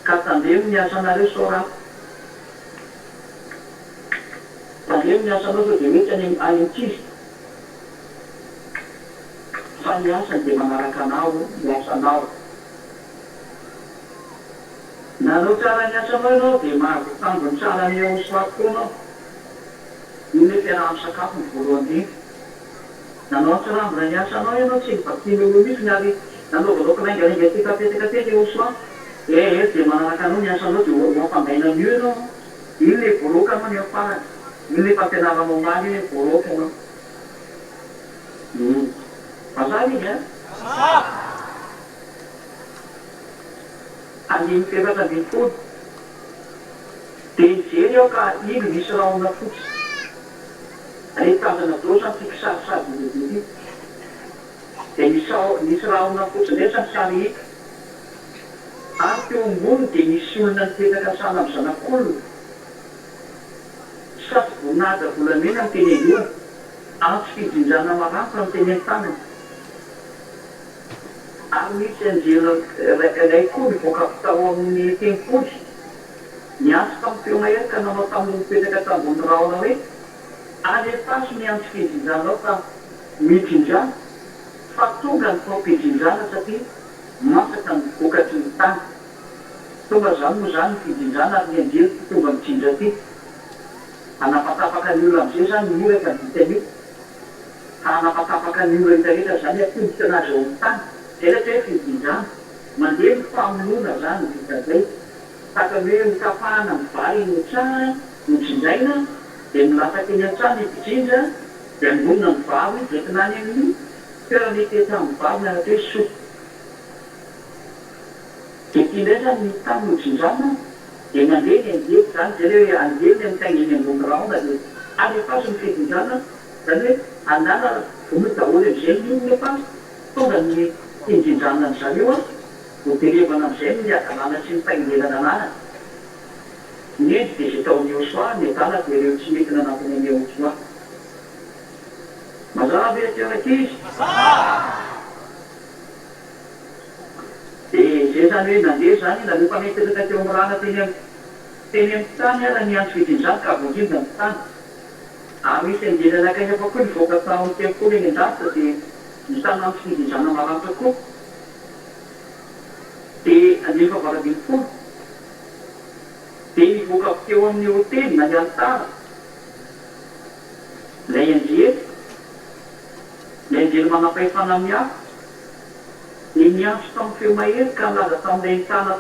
Speaker 1: Ka tandremo ny asanareo sao ratsy. Tandremo ny asanao sao dia mety any any ankizy fa ny asany dia manaraka anao ny asanao. Nanao tsara ny asanao ianao dia mahazo tambiny tsara ny eo soa koa ianao. Io ilay fiaraha-misakafo ny voalohany indrindra. Nanao an-tsirambina ny asanao ianao, tsy novakianao eo mihitsy ary nanaovanao kilaingalainga petapetaka teny eo soa. Eh eh dia manaraka anao ny asanao dia ho ampangaina mieux ianao an. Iny ilay voaroaka anao ny amin'ny farany. Iny ilay fampianarana omaly iny hoe voaroaka ianao. Hum. Mazava izy an?
Speaker 2: Mazava.
Speaker 1: Andininy faha-14. Dia nijery aho ka indro nisy rahona fotsy. Rehefa tazana daholo izany ity kisarisary be dia be ity, dia nisy nisy rahona fotsy indray izany sary hita. Ary teo amboniny dia nisy olona nipetraka sahala amin'ny zanak'olona. Satroboninahitra volamena no teny an-dohany, antsy fijinjana maranitra no teny an-tanany. Ary nisy anjely iray koa nivoaka avy tao amin'ny tempoly, niantso tamin'ny feo mahery ka nanao tamin'ireo nipetraka tambony rahona hoe, Alefaso ny antso fijinjanao ka mijinjana, fa tonga ny taom-pijinjana satria masaka ny vokatry ny tany. Tonga izany moa izany ny fijinjana ary ny anjely ity tonga mijinja ity. Hanapatapaka ny olona amin'izay izany ny iraka ny dikan'io. Hanapatapaka ny olona rehetra rehetra izany atodika anazy ao amin'ny tany. Izay ilay atao hoe fijinjana. Mandeha ny famonoana izany ny dikan'izay. Tahaka ny hoe hotapahana ny vary eny an-tsaha, hojinjaina, dia milatsaka eny an-tsaha ny mpijinja, dia angonina ny vary, dia entina any amin'ny toerana ipetrahan'ny vary na atao hoe soa. Dia ity indray izany ny tany nojinjana, dia mandeha ny anjely izany, izay ilay hoe anjely ilay mitaingina eny ambony rahona dia alefaso ny fijinjana, izany hoe andana vonoy daholo amin'izay ny olona fa tonga ny fijinjana an-dry zareo an. Hojerevana amin'izay ny hadalana sy ny fahendrena nananany. Ny hendry dia izay tao amin'i Yehosua, ny adala dia ireo tsy mety nanatona an'i Yehosua. Mazava ve aty rankizy? Dia izay izany hoe nandeha izany, nalefa nipetraka teo amin'ny rana teny amin'ny teny amin'ny tany ara ny antso fijinjana ka voajinja ny tany. Ary nisy anjely anankiray hafa koa nivoaka tao amin'ny tempoly eny an-danitra dia nitana antso fijinjana maranitra koa. Dia andininy fahavalo 18. Dia nivoaka avy teo amin'ny otely na ny alitara ilay anjely, ilay anjely manam-pahefana amin'ny afo, dia niantso tamin'ny feo mahery ka nilaza tamin'ilay nitana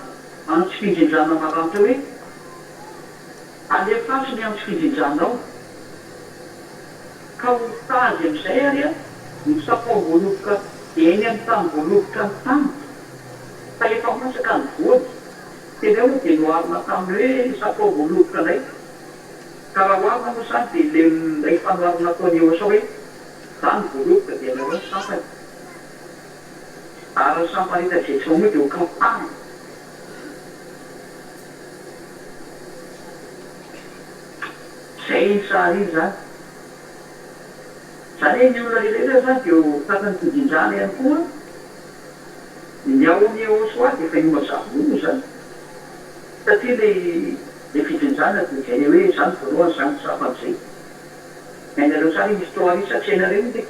Speaker 1: antsy fijinjana maranitra hoe, Alefaso ny antsy fijinjanao, ka ho sazy amin'izay ary ny sampam-boaloboka eny amin'ny tanim-boaloboka ny tany, fa efa masaka ny voany. Tena hoe dia noharina tamin'ny hoe sakao voaloboka indray. Ka raha oharina moa izany dia ilay ilay fanoharana nataon'i Yehosua hoe izaho no voaloboka dia ianareo ny sampany. Ary ny sampany rehetra izay tsy mamoa dia ho kampahina. Izay iny sary iny izany. Izany hoe ny olona rehetra izany dia ho tratran'ny fijinjana ihany koa. Ny ao amin'ny Yehosua dia efa io mazava io moa izany. Satria ilay ilay fijinjana dia izay ilay hoe izany voalohany izany tsy tsapa an'izay. Hainareo tsara iny histoire iny sa tsy hainareo iny le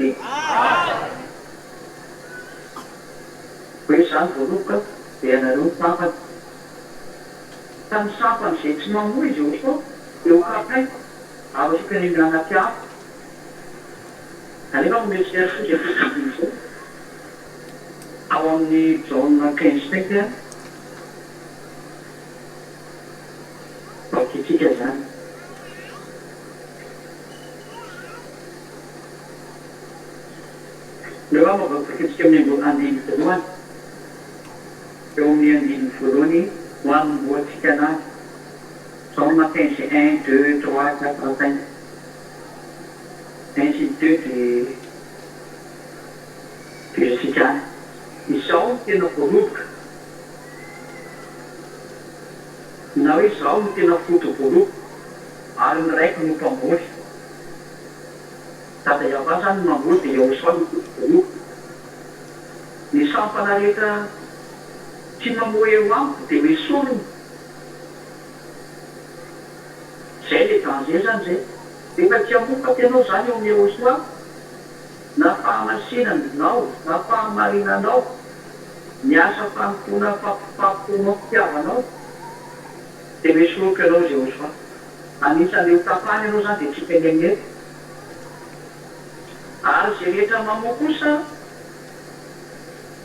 Speaker 1: Hoe izany voaloboka dia ianareo ny sampany. Fa ny sampany izay tsy mamoa izy Yehosua dia ho kapaiko ary ho asiako eny anaty afo. Kanefa moa mety tsy ary fotsiny izay. Ao amin'ny Jaona 15 5, vakintsika izany. Ireo aho mba vakintsika amin'ny andininy voalohany, eo amin'ny andininy voalohany ho hanombohantsika anazy. Jaona 15 un, deux, trois, quatre, cinq. Un sy deux dia. Tohizintsika any. Izaho no tena voaloboka. Na hoe izaho no tena foto-boaloboka ary ny raiko no mpamboly. Dada Yavah izany no mamboly dia Yahoshuah no foto-boaloboka. Ny sampana rehetra tsy mamoa eo amiko dia hoesoriny. Izay ilay danger izany izay. Rehefa tsy hamoa ianao izany eo amin'i Yahoshuah, na fahamasinanao na fahamarinanao, ny asa fanompoana fampifampoanao fitiavanao, dia misoroka ianao Jehosoa. Anisan'ireo ho tapahana ianao izany dia tsy tenenina eto. Ary izay rehetra mamoa kosa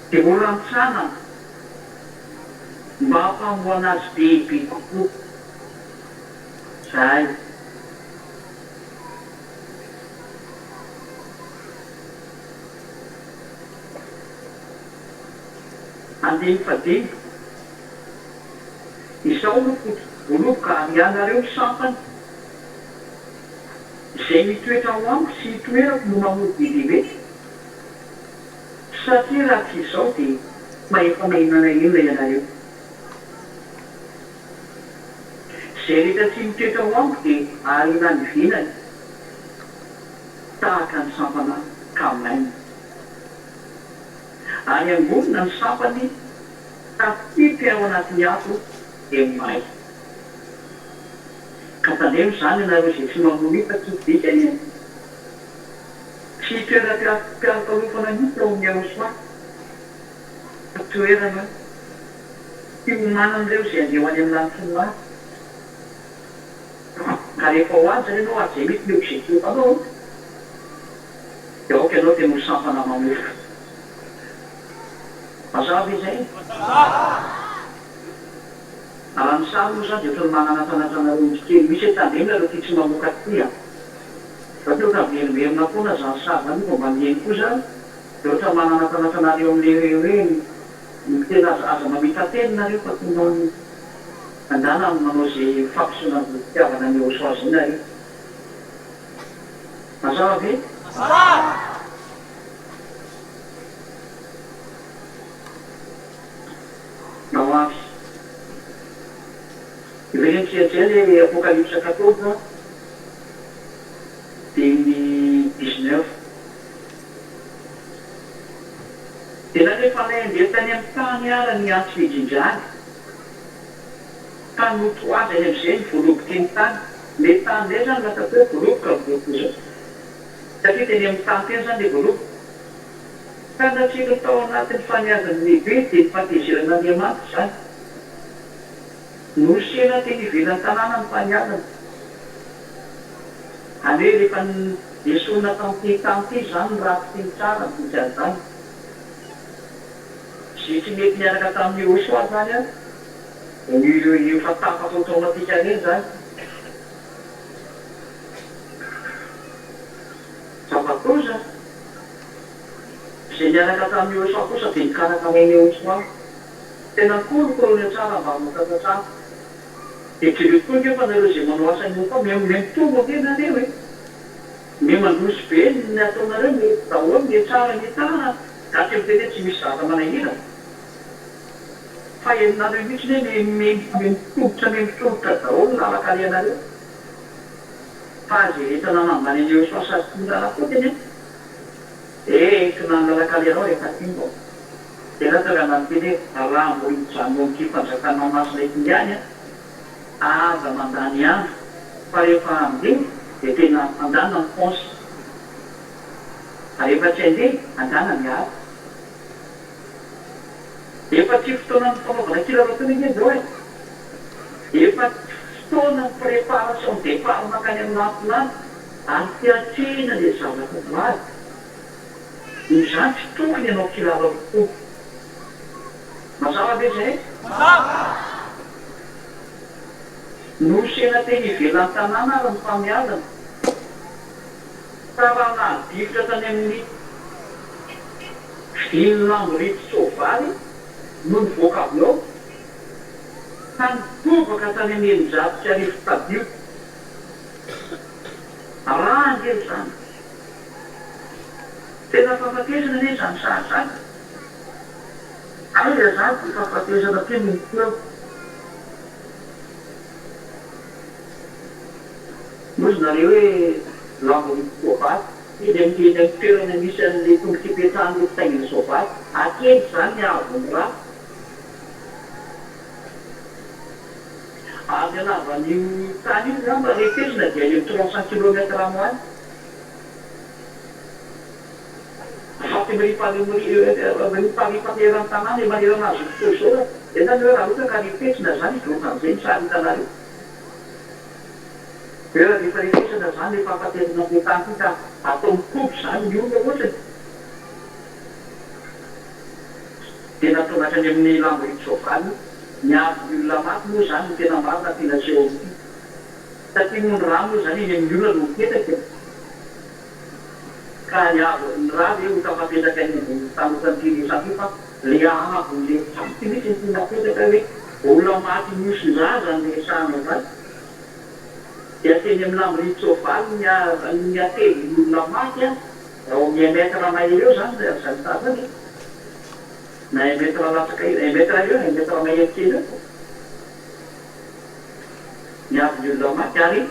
Speaker 1: dia ho rantsanana mba hampamoana azy bebe kokoa. Izay. Andininy fahadimy, Izao no foto-boaloboka ary ianareo ny sampany, izay mitoetra ao amiko sy itoerako no mamoa be dia be, satria raha tsy izao dia tsy mahefa na inona na inona ianareo. Izay rehetra tsy mitoetra ao amiko dia ariana any ivelany tahaka ny sampana kamaina. Ary angonina ny sampany ka atsipy ao anatin'ny afo dia may. Ka tandremo izany ianareo izay tsy mamono io fa tsy hisy dikany e! Tsy toeram-pialokalofana mihitsy ao amin'ny Yahoshuah fa toerana Fiomanan'ireo izay handeha ho any amin'ny lanitry ny maty. Ka rehefa ho any izany ianao ary izay mihitsy ny objectif anao an, dia aoka ianao tena ho sampana mamofoka. Mazava ve izay? Raha ny sary moa izany dia ohatran'ny mananatranatra anareo indry kely mihitsy hoe tandremo nareo ity tsy mamoaka ity an. Fa ty ohatran'ny miverimberina foana izany sary izany nefa mba mihaino kosa dia ohatran'ny mananatranatra anareo amin'ilay hoe Ny tena aza aza mamita-teny nareo fa tonga mandana manao ze fampisehoana ny fitiavana an'i Yehosua zay nareo. Mazava ve?
Speaker 2: Mazava!
Speaker 1: Miverentsika indray ilay Apokalypsa quatorze dia ny dix-neuf. Dia nalefanay handeha tany amin'ny tany ara ny antso fijinjana, ka notohazany amin'izay ny voaloboky ny tany. Ilay tany indray izany lasa teo voaloboka amin'izao fotoana izao, satria teny amin'ny tany teny izany ilay voaloboka. Ka natsipiny tao anatin'ny faniazany lehibe dia ny fahatezeran'Andriamanitra izany. Nosena teny ivelan'ny tanàna ny faniazana. Ary hoe rehefa nesorina tamin'ity tany ity izany ny ratsy sy ny tsara ny dikan'izany. Izay tsy mety niaraka tamin'i Yehosua izany an, dia ireo efa tapaka automatique ireny izany. Zava-doza. Izay niaraka tamin'i Yehosua kosa dia nokarakarain'i Yehosua. Tena kolokoloina tsara mba hamokatra tsara. Dia jereo tokoa ange fa nareo izay manao asa ny hafa miha mitombo ange nareo e! Miha mandroso be ny ataonareo mety daholo miha tsara miha tsara za tsy miteny hoe tsy misy zavatra manahirana fa henonareo mihitsy hoe miha miha mitombotra miha mitombotra daholo ny lalan-kalehanareo fa aza rehetra nanambany an'ireo soa sady tsy miraharaha fotsiny an! Entina ny lalan-kalehanao rehefa tianao. Dia tonga nanonteny hoe, Raha mbola hijanona ao amin'ity fanjakana masina ity ihany aho, aza mandany andro, fa rehefa handeha dia tena andana mifonce, fa rehefa tsy handeha, andana miala. Efa tsy fotoanan'ny fanaovana kilalao intsony ange izao e! Efa fotoanan'ny préparation départ mankany amin'ny lafilany ary fiatrehina ilay zavatra ho avy. Noho izany tsy tokony hanao kilalao intsony. Mazava ve izay?
Speaker 2: Mazava!
Speaker 1: Nosena teny ivelan'ny tanàna ary ny famiazana. Ka raha nahadifotra tany amin'ny fidin'ny lambo reto soavaly no nivoaka avy ao, ka nitobaka tany amin'ny 1600 tadio. Raha ange izany. Tena fahafatesana anie izany sary izany e! Aiza izany ity fahafatesana ity no miseho? Moa izy nareo hoe lambo misy soavaly? Eny amin'ny eny amin'ny toerana misy an'ilay tongotra ipetrahan'ilay mpitaingina soavaly. Akendry izany ny haavon'ny rà. Ary ny halavan'io tany io angamba refesina dia any amin'ny 300 kilomètre any ho any. Faty miriparipariparipaka eran'ny tanàna e manerana azy io tontolo izao e zany hoe raha ohatra ka refesina zany izy ohatran'izay ny sary hitanareo hoe raha rehefa refesina zany le fahafatesana amle tany ity ka atao mitovy zany ny olona ohatrany de natao hatrany amin'ny lambohitsoavaly ny avon'ny olona maty moa zany no tena marina tiana aseho amin'ity Satria moa ny rà moa izany eny amin'ny olona no mipetraka e! Ka ny avo ny rà ve ho tafapetraka eny ambonin'ny tany ohatran'ity resaka io fa le haavon'le faty mihitsy no tiana apetraka hoe olona maty mihosin-jaza no resahana izany dia teny amin'ny lamborin-tsoavaly ny ny hatevin'ny olona maty an! Eo amin'ny un mètre mahery eo izany izany sary izany e! Na un mètre latsaka un mètre eo na un mètre mahery kely eo. Ny avy ny olona maty ary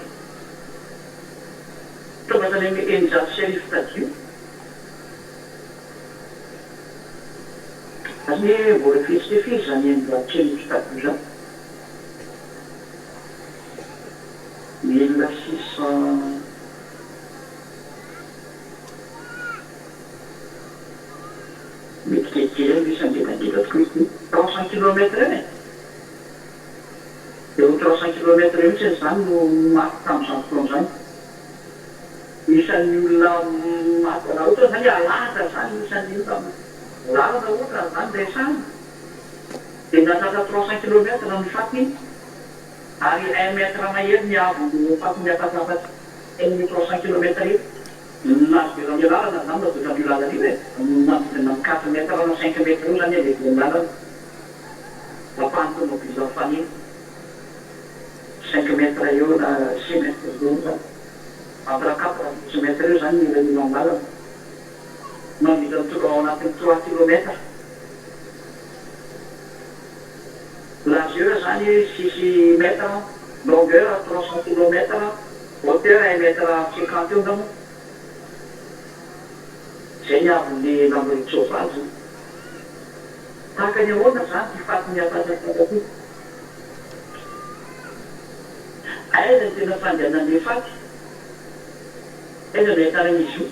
Speaker 1: tonga tany amin'ny 1600 tadio. Ary hoe mbola fihetsika firy izany 1600 tadio izany? 1600. Mety kelikely eo ilay izy fa ngedangeda tokoa izy ity. 300 kilomètres eo e! Eo amin'ny 300 kilomètres eo mihitsy izany no maty tamin'izany fotoana izany. Isan'ny olona maty, raha ohatra izany alahatra izany ny isan'ny olona lalana ohatra izany resahina dia nahatratra 300 kilomètres ny faty ary un mètre mahery ny haavon'ireo faty miafatrafatra eny amin'io 300 kilomètres io. Ny nahavelan'ilay lalana izany nazotra an'io lalana io e, manodidina ny quatre mètres na cinq mètres eo izany halehiben'ny lalana. Ampahan'ny tomobile mifanena. Cinq mètres eo na six mètres eo izany. Entre quatre et six mètres eo izany ny elanelan'ny lalana. Manodidina ny ao anatin'ny trois kilomètres. Largeur izany six mètres. Longueur 300 kilomètres, hauteur un mètre cinquante eo angamba. Izay ny haavon'ilay lamborin-tsoavaly izany. Tahaka ny ahoana izany ity faty mihatataka ity? Aiza ny tena fandehanan'ilay faty? Aiza no ahitana an'izy io?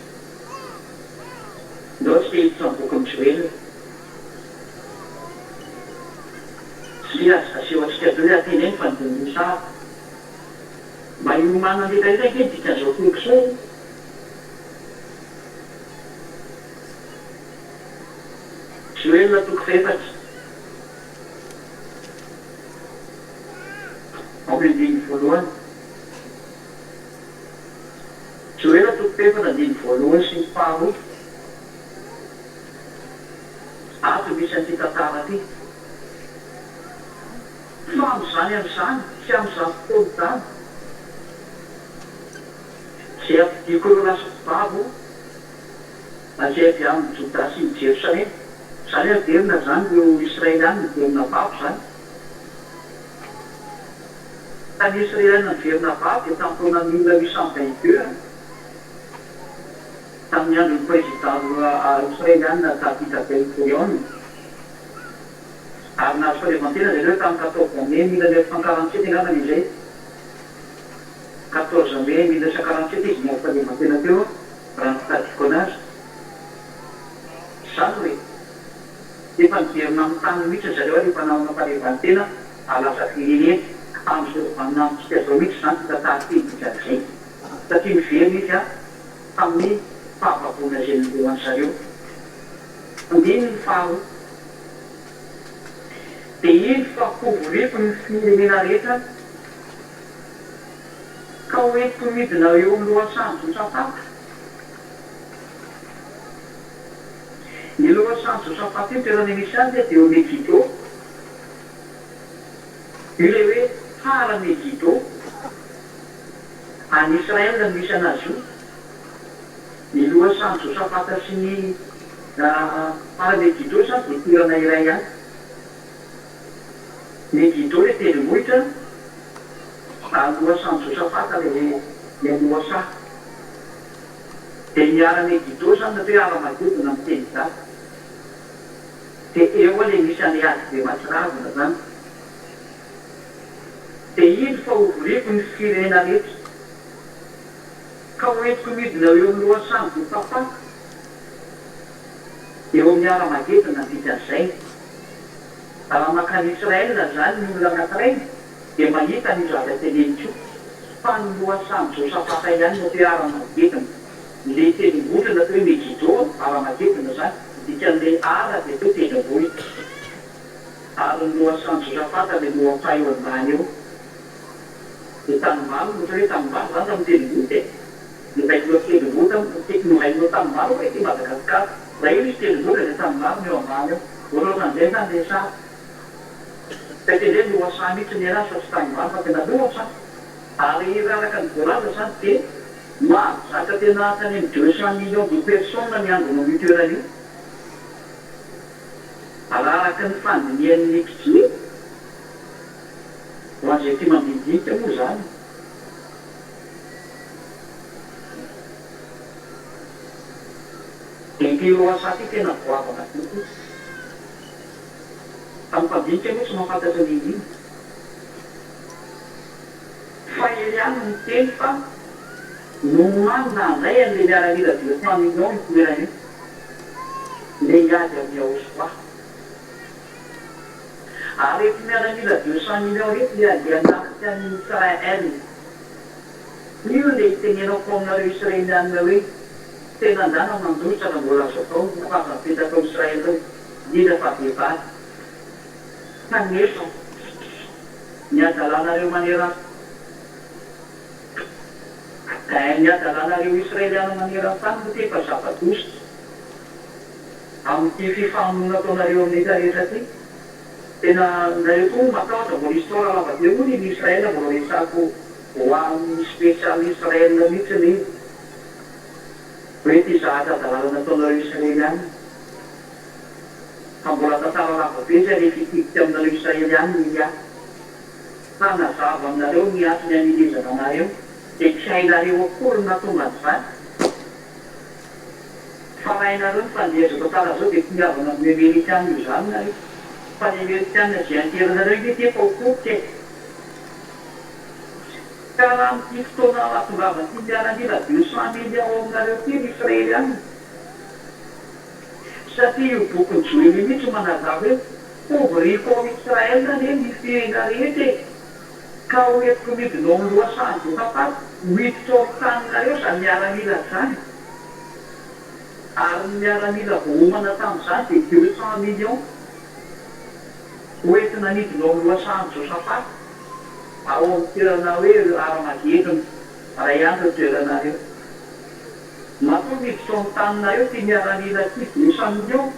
Speaker 1: Ndao tsika hiditra amin'ny bokin'i Joela. Tsy azo aseho antsika daholo hoe aty indray ny fandehan'ny sary. Mba hiomanana rehetra rehetra ange ny dikan'izao toko izao e! Joela toko fahefatra. Ao amin'ny andininy voalohany. Joela toko fahefatra andininy voalohany sy ny faharoa. Ato misy an'ity tantara ity. Fa amin'izany andro izany sy amin'izany fotoana izany, izay hampodiako ireo lasa mpibabo izay avy amin'i Jodà sy i Jerosalema, izany hoe haverina izany ireo Israeliana niverina babo izany. Ka ny Israeliana niverina babo dia tamin'ny taona 1822, tamin'ny andron'ny prezidà israeliana David Ben Gurion. Ary nahazo fahaleovantena zareo tamin'ny quatorze mai 1947 angambany izay. Quatorze mai 1947 izy nahazo fahaleovantena teo raha ny fitadidiako anazy. Izany hoe efa niverina amin'ny taniny mihitsy zareo ary efa nanana fahaleovantena ary lasa firenena. Amin'izao vaninandrontsika izao mihitsy izany ity tantara ity ny dikan'izay. Satria niverina izy tamin'ny fahababoana izay nanjo an-dry zareo. Andininy faharoa. Dia indro fa hovoriko ny firenena rehetra, ka ho entiko midina eo amin'ny lohasahan'i Josafata. Ny lohasahan'i Josafata io, toerana misy azy dia eo Megido. Io ilay hoe Hara Megido. Any Israel no misy an'azy io. Ny lohasahan'i Josafata sy ny Hara Megido izany dia toerana iray ihany. Megido ilay tendrombohitra ary ny lohasahan'i Josafata ilay ilay lohasaha. Dia ny Hara Megido izany no atao hoe Hara-magedona amin'ny teny gasy. Dia eo ilay misy an'ilay ady be mahatsiravina izany. Dia indro fa hovoriko ny firenena rehetra. Ka ho entiko midina eo amin'ny lohasahan'i Josafata, eo amin'ny Hara-magedona ny dikan'izay. Raha mankany Israel izany ny olona anankiray dia mahita an'io zavatra teneniko io, fa ny lohasahan'i Josafata ihany no atao hoe Hara-magedona. Ilay tendrombohitra natao hoe Megido, Hara-magedona izany, ny dikan'ilay Hara dia atao hoe tendrombohitra. Ary ny lohasahan'i Josafata ilay lohasaha eo ambany eo. Dia tanimbary no ohatra hoe tanimbary izany tamin'ny tendrombohitra e! Novain'ireo tendrombohitra, novain'ireo tanimbary ho'a ety Madagasikara. Raha io misy tendrombohitra dia tanimbary no eo ambany eo. Ohatrohatran'izay izany ilay sary. Fa ety indray lohasaha mihitsy ny anazy fa tsy tanimbary fa tena lohasaha. Ary raha araka ny voalaza izany dia mahazaka tena hatrany amin'ny 200 millions de personnes miangona amin'io toerana io. Raha araka ny fandinihan'ny mpijery. Ho an'izay tia mandinindinika moa izany. Dia ity lohasaha ity tena goavana be ity. Fa ny mpandinika moa tsy mahafantatra n'inon'inona. Fa ery ihany no miteny fa nomanina handray an'ilay miaramila 200 millions io toerana io. Ilay hiady amin'i Yahoshua. Ary reto miaramila 200 millions reto le andeha hanafika an'i Israel. Io le itenenako aminareo Israelianina hoe tena andana mandositra raha mbola azo atao fa aza mipetaka ao Israel ao indrindra fa vehivavy. Kanefa ny hadalanareo maneran ny hadalanareo Israeliana maneran-tany moa ty efa zava-doza. Amin'ity fifamonoana ataonareo amin'ny rehetra rehetra ity, tena nareo koa moa matahotra, mbola histoire lava be moa ny Israel mbola resahako ho an'ny special Israel mihitsy ilay izy, hoe ity zahatra hadalana nataonareo Israeliana, fa mbola tantara lava be izay rehefa hitidika aminareo Israeliana i Elia. Hanazava aminareo ny antony hanilezana anareo dia tsy hainareo akory ny nahatonga an'izany. Fa raha hainareo ny fandeha izao tantara izao dia finiavana amin'ny Amerikana io izany nareo. Fa ny Amerikana izay anteranareo ange ity efa ho potika e. Ka raha amin'ity fotoana hahatongavan'ity miaramila 200 millions ao aminareo ity ry Israeliana, satria io bokin'i Joela io mihitsy manazava hoe Hovoriko ao Israel anie ny firenena rehetra e! Ka ho entiko midina ao amin'ny lohasahan'i Josafata, ho hiditra ao amin'ny taninareo izany miaramila izany. Ary ny miaramila voaomana tamin'izany dia 200 millions. Ho entina midina ao amin'ny lohasahan'i Josafata, ao amin'ny toerana hoe Haramagedona, iray ihany ireo toerana ireo. Matoa miditra ao amin'ny taninareo ity miaramila ity 200 millions,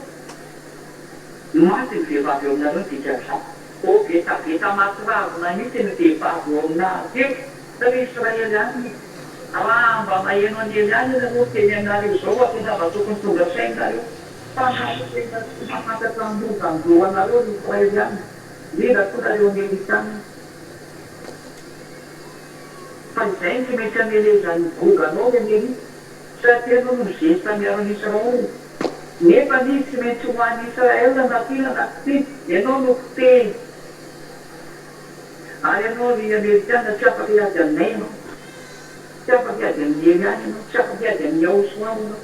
Speaker 1: Maty ny vehivavy eo aminareo ny dikan'izany. Ô vetaveta mahatsiravina mihitsy ny vehivavy eo aminareo ry Israeliana. Raha mba maheno an'i Eliana ianareo miteny aminareo izao fa tena mba tokony tonga saina nareo fa nareo tena tsy mahafantatra ny loza hanjo anareo ry Israeliana, indrindra koa nareo Amerikana. Fa izay no tsy maintsy hamelezan'i Goga anao ry Amerika. Satria ianao no mizesta miaro an'i Israel. Nefa izy tsy maintsy ho an'i Israel na tiana na tsy tiana. Ianao no potehina. Ary ianao ry Amerikana tsy afaka hiady aminay ianao. Tsy afaka hiady amin'i Eliana ianao. Tsy afaka hiady amin'i Yahoshua ianao.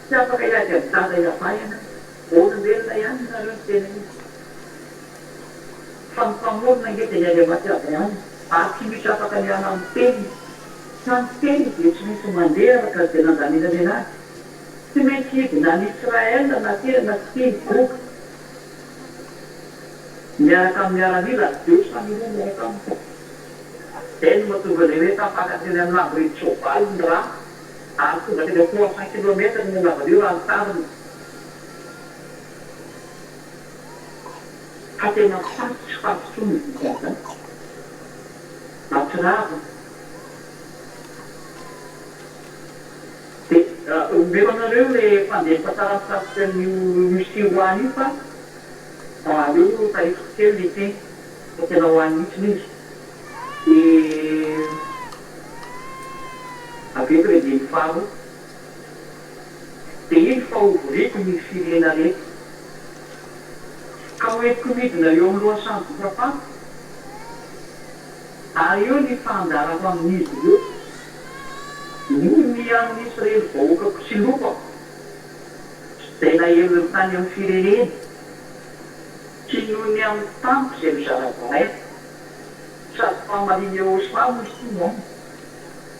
Speaker 1: Tsy afaka hiady amin'i Dada Yavah ianao. Olombelona ihany nareo ny tena izy. Fa ny Mpamorona ange dia ny Andriamanitra Abrahama ary tsy misy afaka miala amin'ny teniny. Fa ny teny dia tsy maintsy mandeha araka izay nandaminany anazy. Tsy maintsy hidina any Israel na tiana na tsy tiany Goga. Miaraka amin'ny miaramila ary 200 millions miaraka aminy. Izay no mahatonga ilay hoe tafakatra eny amin'ny lamborin'ny-tsoavaly ny rà ary tonga teny amin'ny 300 kilomètres ny halavan'io raha nitarina. Fa tena faty tsy faty intsony ny dikan'izany. Mahatsiravina. Dia omeko anareo ilay mpandeha mitantara mikasika an'io Russie ho any io fa aleo taritiko kely ilay teny fa tena ho any mihitsy izy. Dia averiko ilay andininy faharoa. Dia indro fa hovoriko ny firenena rehetra. Ka hoentiko midina eo amin'ny lohasahan'i Josafata, ary eo ny fandaharako amin'izy ireo, noho ny amin'i Israely vahoakako sy lovako, izay naeliny tany amin'ny firenena, sy noho ny amin'ny taniko izay nozarazaraiko. Sady fahamarin'i Yehoshuah moa izy ity no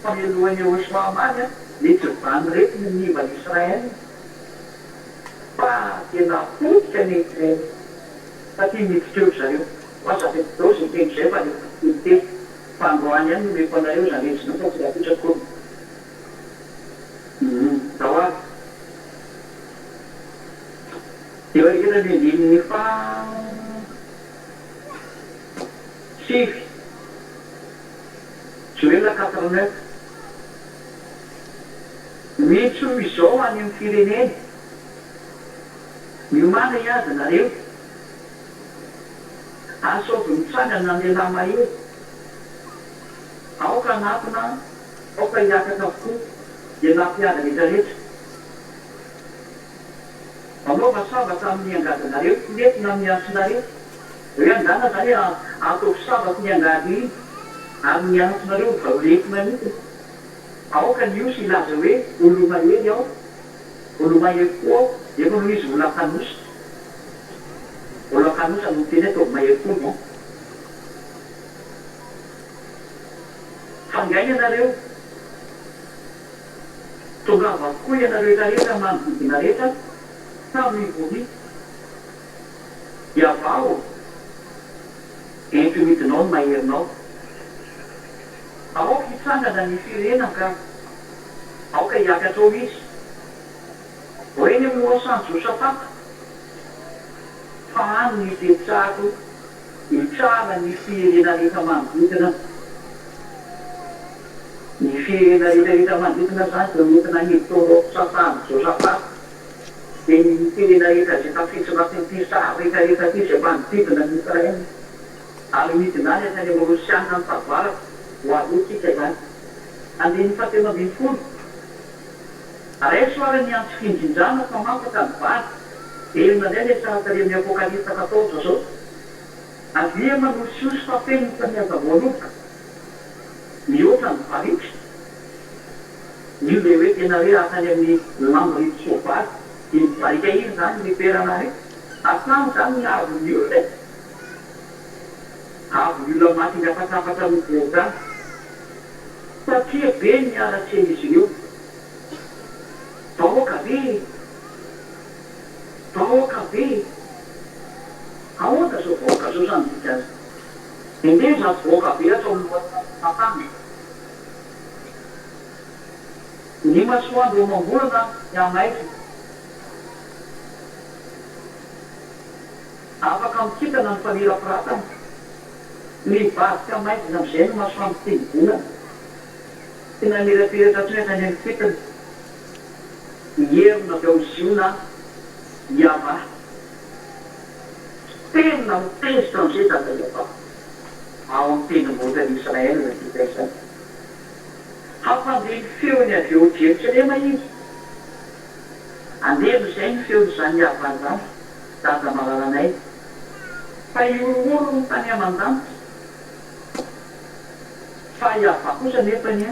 Speaker 1: fa mialohan'i Yehoshuah hamaly dia tsy van'ireto ny nimba an'i Israel. Fa tena potika ny Ukraine satria miditra eo ry zareo. Aza avy eo izay teny izay fa alefa kely fa androany ihany no omeko anareo izany rejinao fa tsy rahampitso akory. Humm zao ary. Eo aoriana ny andininy faha sivy. Joela 4 9. Miantsoa izao any amin'ny firenena, Miomàna hiady nareo. Asaovy mitsangana ny lehilahy mahery. Aoka hanatona, aoka hiakatra avokoa, lehilahy mpiady rehetra rehetra. Manaova sabatra amin'ny angadinareo, letona amin'ny antsinareo. Hoe angana izany hoe ataovy sabatra iny angady iny, ary ny antsinareo vao letona mihitsy. Aoka ny osy hilaza hoe, Olo-mahery aho, olo-mahery koa aho, nefa aloha izy mbola kanosa. Mbola kanosa no miteny hoe ataovy mahery koa ianao. Fangaina ianareo. Tongava avokoa ianareo rehetra manodidina rehetra, samy mivoria. Iavaho, ento midinao ny maherinao. Aoka hitsangana ny firenena ka aoka hiakatra ao izy, ho eny amin'ny lohasahan'i Josafata, fa any no hipetrahako hitsara ny firenena rehetra manodidina. Ny firenena rehetra rehetra manodidina izany dia hoentina hiditra ao lohasahan'i Josafata, dia ny firenena rehetra izay tafiditra anatin'ity saha rehetra rehetra ity izay manodidina an'i Israel. Ary midina any hatrany amin'ny Rosiana ny fahavaratra, ho avy eo tsika izany. Andininy fahatelo ambin'ny folo. Raiso ary ny antso finjinjana fa masaka ny vary. Velona indray ilay tsara tarehy amin'ny Apokalypsa quatorze zao. Avia manosihosy fa feno ny famiazam-boaloboka. Mihoatra ny barika. Io ilay hoe tena hoe hatrany amin'ny lambo-reto soavaly. Iny barika iny izany ny toerana re. Hatrany izany ny haavon'ny olona e. Haavon'ny olona maty mihafatrafatra amin'ny vohoka any. Satria be ny haratsian'izy ireo. Vahoaka be e! Vahoaka be e! Ahoana izao vahoaka izao izany dikany? Endeha izato vahoaka be ato amin'ny lohasahan-tany. Ny masoandro amam-bolana hihamaizina. Afaka mikintana ny famirapiratana. Mivadika maizina amin'izay ny masoandro sy ny volana. Tsy namirapiratra intsony hatrany amin'ny fitony. Hierona avy ao Ziona Iavah. Tena ho tezitra amin'izay Dada Iavah. Ao amin'ny tendrombohitra ny Israel ny fitaizana. Hampandre ny feony avy eo Jerosalema izy. Andevo izay ny feon'izany Iavah izany, Dada malalanay. Fa hihorohoro ny tany aman-danitra. Fa Iavah kosa anefa anie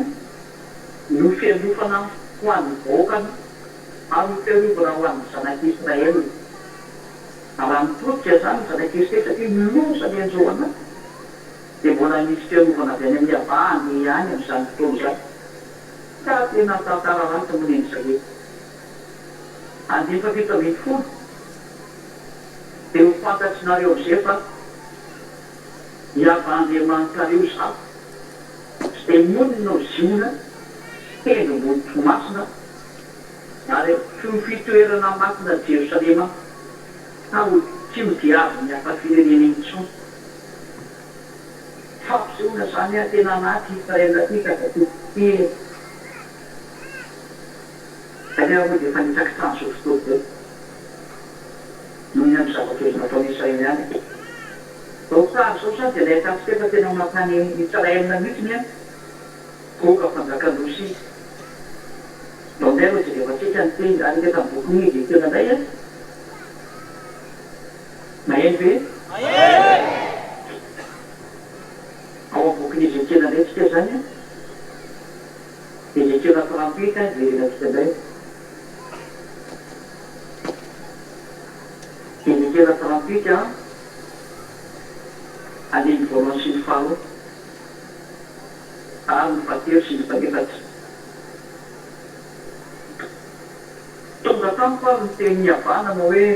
Speaker 1: no fialofana ho an'ny vahoakany ary ho fiarovana ho an'ny zanak'i Israel. Raha mitodika izany ny zanak'i Israel satria loza ny hanjo anay dia mbola misy fiarovana avy any amin'i Iavah handeha ihany amin'izany fotoana izany. Ka tena tantara ratsy moa ny an'i Israely. Andininy faha-17, Dia ho fantatrinareo amin'izay fa Iavah Andriamanitrareo izaho, izay monina ao Ziona, tendrombohitro masina, ary ho fitoerana masina Jerosalema, ka ho tsy ho diavin'ny hafa firenena intsony. Fampisehoana izany aho tena anaty Israel aty ka tadidio kely. Kanefa moa dia efa nitsakitsahan'izao fotoana izao noho ny amin'ny zava-doza nataon'i Israel ihany. Vao tsara izao sa dia ilay atantsika fa tena mankany Israel mihitsy ny an Goga mpanjakan'i Rosia. Ndao indray aloha jerevantsika ny teny araka tamin'ny bokin'i Ezekiela indray an. Maheno ve?
Speaker 2: Maheno!
Speaker 1: Ao amin'ny bokin'i Ezekiela indray tsika izany an. Ezekiela 38 an, jerevantsika indray. Ezekiela 38 an. Andininy voalohany sy ny faharoa ary ny fahatelo sy ny fahefatra. Tonga tamiko ary ny tenin'i Yavah nanao hoe,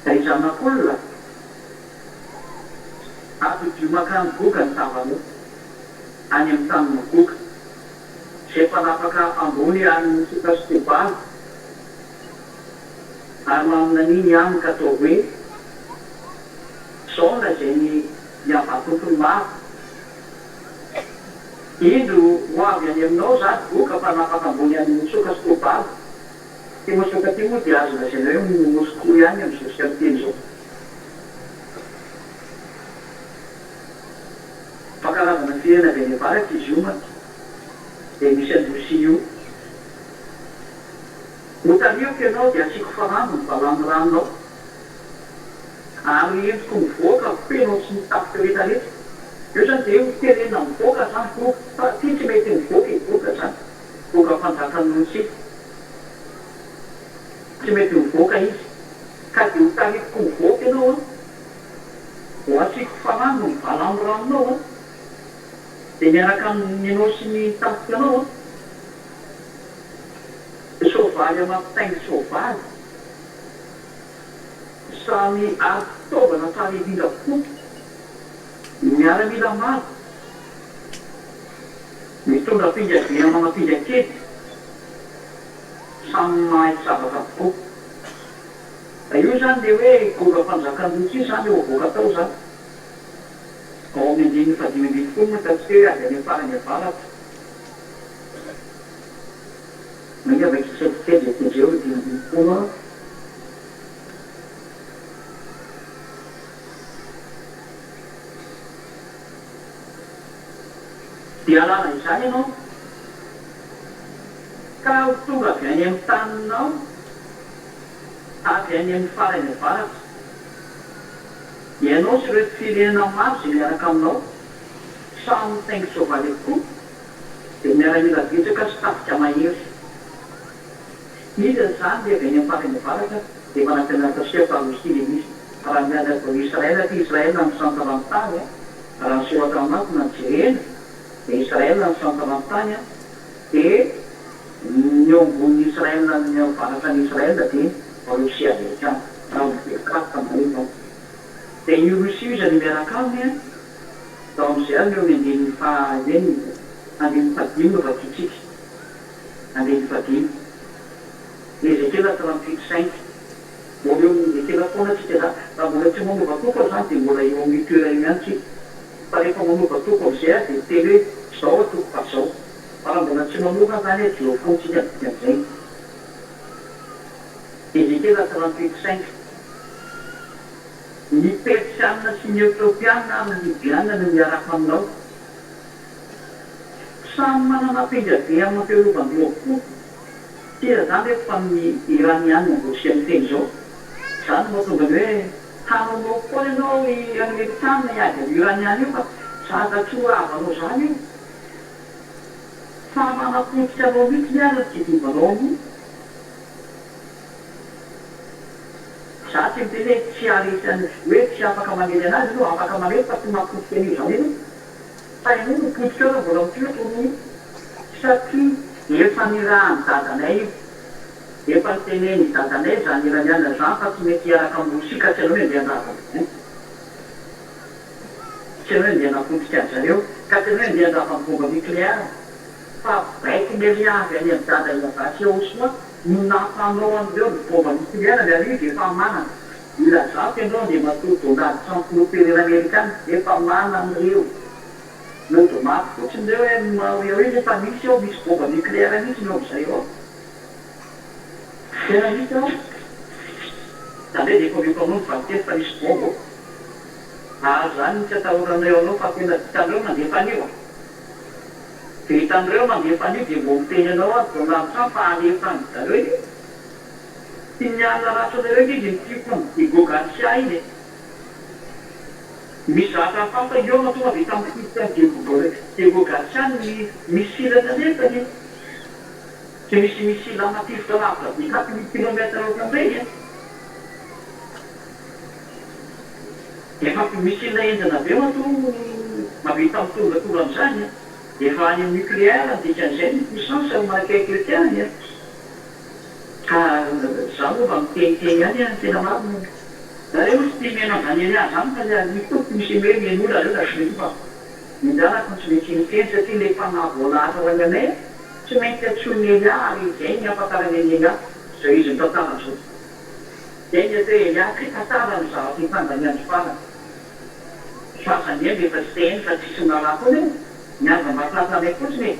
Speaker 1: Ry zanak'olona, atodiho mankany Goga ny tavanao, any amin'ny tanin'i Magoga, izay mpanapaka ambony any Mosoka sy Tobala, Ary maminania ny aminy ka ataovy hoe, Izao no lazain'i Iavah Tompon'ny maro, Indro ho avy any aminao izaho ry Goga mpanapaka ambony any Mosoka sy Tobala. Ity Mosoka ity moa dia azo lazaina hoe Moskoa ihany amin'izao isika miteny izao. Fa karazana firenena avy any avaratra izy io mantsy, dia misy an'i Rosia io. Hotarihiko ianao dia asiako farango ny valanoranonao, ary entiko mivoaka avokoa ianao sy ny tafika rehetra rehetra. Eo izany dia ho terena mivoaka izany Goga, fa ity tsy mety mivoaka e, Goga izany, Goga mpanjakan'i Rosia. Tsy mety mivoaka izy, ka dia hotarihiko mivoaka ianao an, ho asiako farango ny valanoranonao an, dia miaraka amin'ny ianao sy ny tafikanao an. Soavaly amam-pitaingin-tsoavaly, samy ary fitaovana tsara indrindra avokoa, ny miaramila maro, mitondra ampinga be aman'ampinga kely, samy mahay sabatra avokoa. Io izany ilay hoe Goga mpanjakan'i Rosia izany eo avoaka tao izany. Ao amin'ny andininy fahadimy ambin'ny folo moa hitantsika hoe avy any amin'ny farany avaratra. Mainga vaky kely dia tendreo 15 an. tonga avy any amin'ny taninao, avy any amin'ny farany avaratra. Ianao sy ireo firenena maro izay miaraka aminao, samy mitaingin-tsoavaly avokoa, dia miaramila betsaka sy tafika mahery. Iza izany ilay avy any amin'ny farany avaratra? Dia efa nampianarina antsika fa Rosia ilay izy. Raha miady atao Israel aty Israel no centre ny tany a, raha ny soratra masina no jerena dia Israel no centre ny tany a, dia ny eo ambonin'i Israel ny avaratra an'i Israel dia Rosia amerikana, raha mijery carte nareo izany. Dia io Rosia io izany miaraka aminy a, tao amin'izay ary ny eo amin'ny andininy faha enina, andininy fahadimy no vakintsika. Andininy fahadimy. Ezekiela 38 cinq. Mbola eo amin'i Ezekiela foana tsika zany. Raha mbola tsy manova toko aho zany dia mbola eo amin'io toerana io ihany tsika. Fa rehefa manova toko amin'izay aho dia miteny hoe zao aho toko fa zao. Fa raha mbola tsy manova aho zany dia eo foana tsika ny dikan'izay. Ezekiela 38 cinq. Ny Persiana sy ny Etiopiana ary ny Libiana no miaraka aminao. Samy manana ampinga be amam-piarovan-doha avokoa. Tsy iza izany reto fa ny Iraniana vao tsy miteny izao. Izany no mahatonga ny hoe hanaonao foana ianao ry Amerikana hiady amin'io Iraniana io fa zaza tsy ho ravanao izany io. Fa manapotika anao mihitsy ny ary ny tedovanao amin'io. Za tsy miteny hoe tsy haharesy an'i hoe tsy afaka mamely anazy ianao, afaka mamely fa tsy mahapotika an'io izany ianao. Fa ianao no potika eo raha mbola mitoetra aloha io satria efa nirahan'i dadanay io. Efa notenenin'i dadanay izany Iraniana izany fa tsy mety hiaraka amin'i Rosia ka tsy ianao no andeha handrava an'izany. Tsy ianao no andeha hanapotika an-dry zareo ka tsy ianao no andeha handrava ny bomba nucléaire fa baiko Melia avy any amin'i dada Yavah sy Yahoshuah no nampanao an'ireo ny bomba nucléaire ary io dia efa manana. Ilazako ianao Andriamatoa Donald Trump Filoham-pirenena Amerikana, efa manana ireo. Mody maty fotsiny ireo hoe eo iny efa misy ao, misy bomba nucléaire mihitsy ny ao amin'izareo ao. Tena misy ao. Izany hoe dia efa omeko anao ny valinteny fa misy bomba ao. Ary izany no tsy atahoranareo anao fa tena vitanareo mandefa an'io a. Vitanareo mandefa an'io dia mbo miteny anao aho Donald Trump fa alefa any zareo io. Tsy miala ratsy anareo ange izy mitiako an'i Diego Garcia iny e. Misy zavatra hafahafa eo no tonga dia tamin'ny fitifitra an'i Diego Diego Garcia ny missile nalefany e. Tsy misy missile matifitra lavitra be 4000 kilomètre ohatran'ireny e. Efa missile henjana be matoa mahavita mitondratonga an'izany e. Efa any amin'ny nucléaire ny dikan'izay ny puissance no manakaiky eo ihany e. Ka za moa mba miteniteny ihany an, tena marina e. Nareo moa tsy tia mihaino an'izany Elia zany fa le misy koa tsy misy hoe mihaino olona reo na tsy mety fa ny zanako no tsy maintsy miteny satria le fanahy voalahatra ho any anay tsy maintsy antsoin'i Elia ary izay ny ahafantarany an'i Elia zao izy mitantara zao. Zay ny atao hoe Elia mpitantara ny zavatra hitranga ny andro farany. Fa aza mihaino rehefa tsy te haino fa tsisy miraharaha foana eo, ny aza mba tratranay fotsiny e.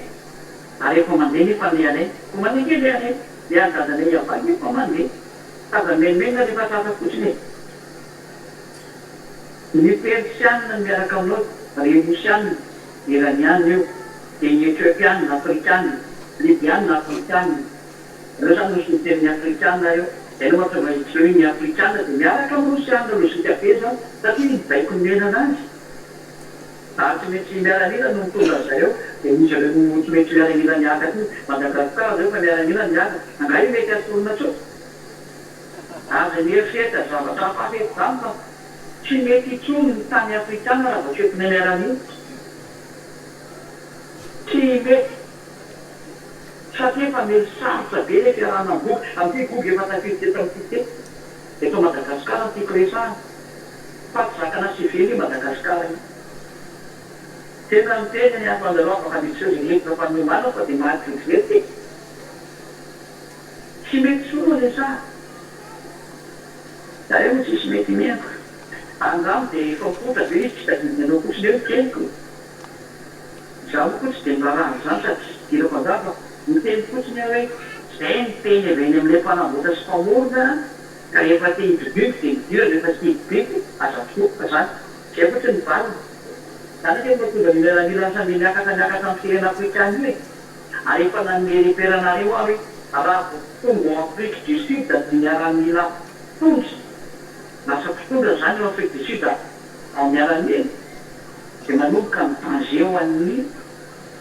Speaker 1: Ary efa mandeha nefa ny anay. Vao mandeha kely le anay. Le an'i dadanay Yavah anie efa mandeha. Aza mimenomenona rehefa tratra fotsiny e. Ny Persiana miaraka aminao ry Rosiana, Iraniana io, dia ny Ethiopiana, Afrikana, Libyana, Afrikana. Ireo zany no solontenan'ny Afrikana eo. Izay no mahatonga izy ireo ny Afrikana dia miaraka amin'ny Rosiana, lojika be izany satria ny baiko nomena anazy. Ary tsy maintsy miaramila no mitondra an zareo dia izy ireo no tsy maintsy miaramila miaka aty Madagascar zareo fa miaramila miaka angaha io mety asorina tsotra? Aza mieritreritra zavatra hafahafa eto zany fa tsy mety intsony ny tany afrikana raha vao tsy entina miaramila tsy mety satria efa mely sarotra be le fiarahana am gogy amin'ity gogy efa tafiditra eto amintsika eto eto Madagascar no tiako resahana. Fa tsy zakana civil io Madagascar io. Tena miteny ny hafa anareo afaka miditra eo izay hevitra fanomana fa dia maty vetivety e. Tsy mety tsony no resahana. Nareo moa tsisy mety mihaino. Angamba dia efa mipoitra ve izy tsy tadidiny anao fotsiny eo ny teniko. Izaho moa koa tsy dia miraharaha an'izany sady tsy idirako an'izany fa miteny fotsiny aho hoe izay ny teny avy any amin'ilay mpanamboatra sy mpamorona Ka rehefa te hidobiby dia midira, rehefa tsy te hidobiby aza misokoka zany. Zay fotsiny ny valiny. Zany ange no mahatonga ny miaramila samia miakatra miakatra amin'ny firenena afrikana io e! Ary efa nanome repère anareo aho hoe. Raha vao tonga ao Afrique du Sud ny miaramila mpitondra, lasa mpitondra izany ao Afrique du Sud ao miaramila, dia manomboka ny danger ho an'ny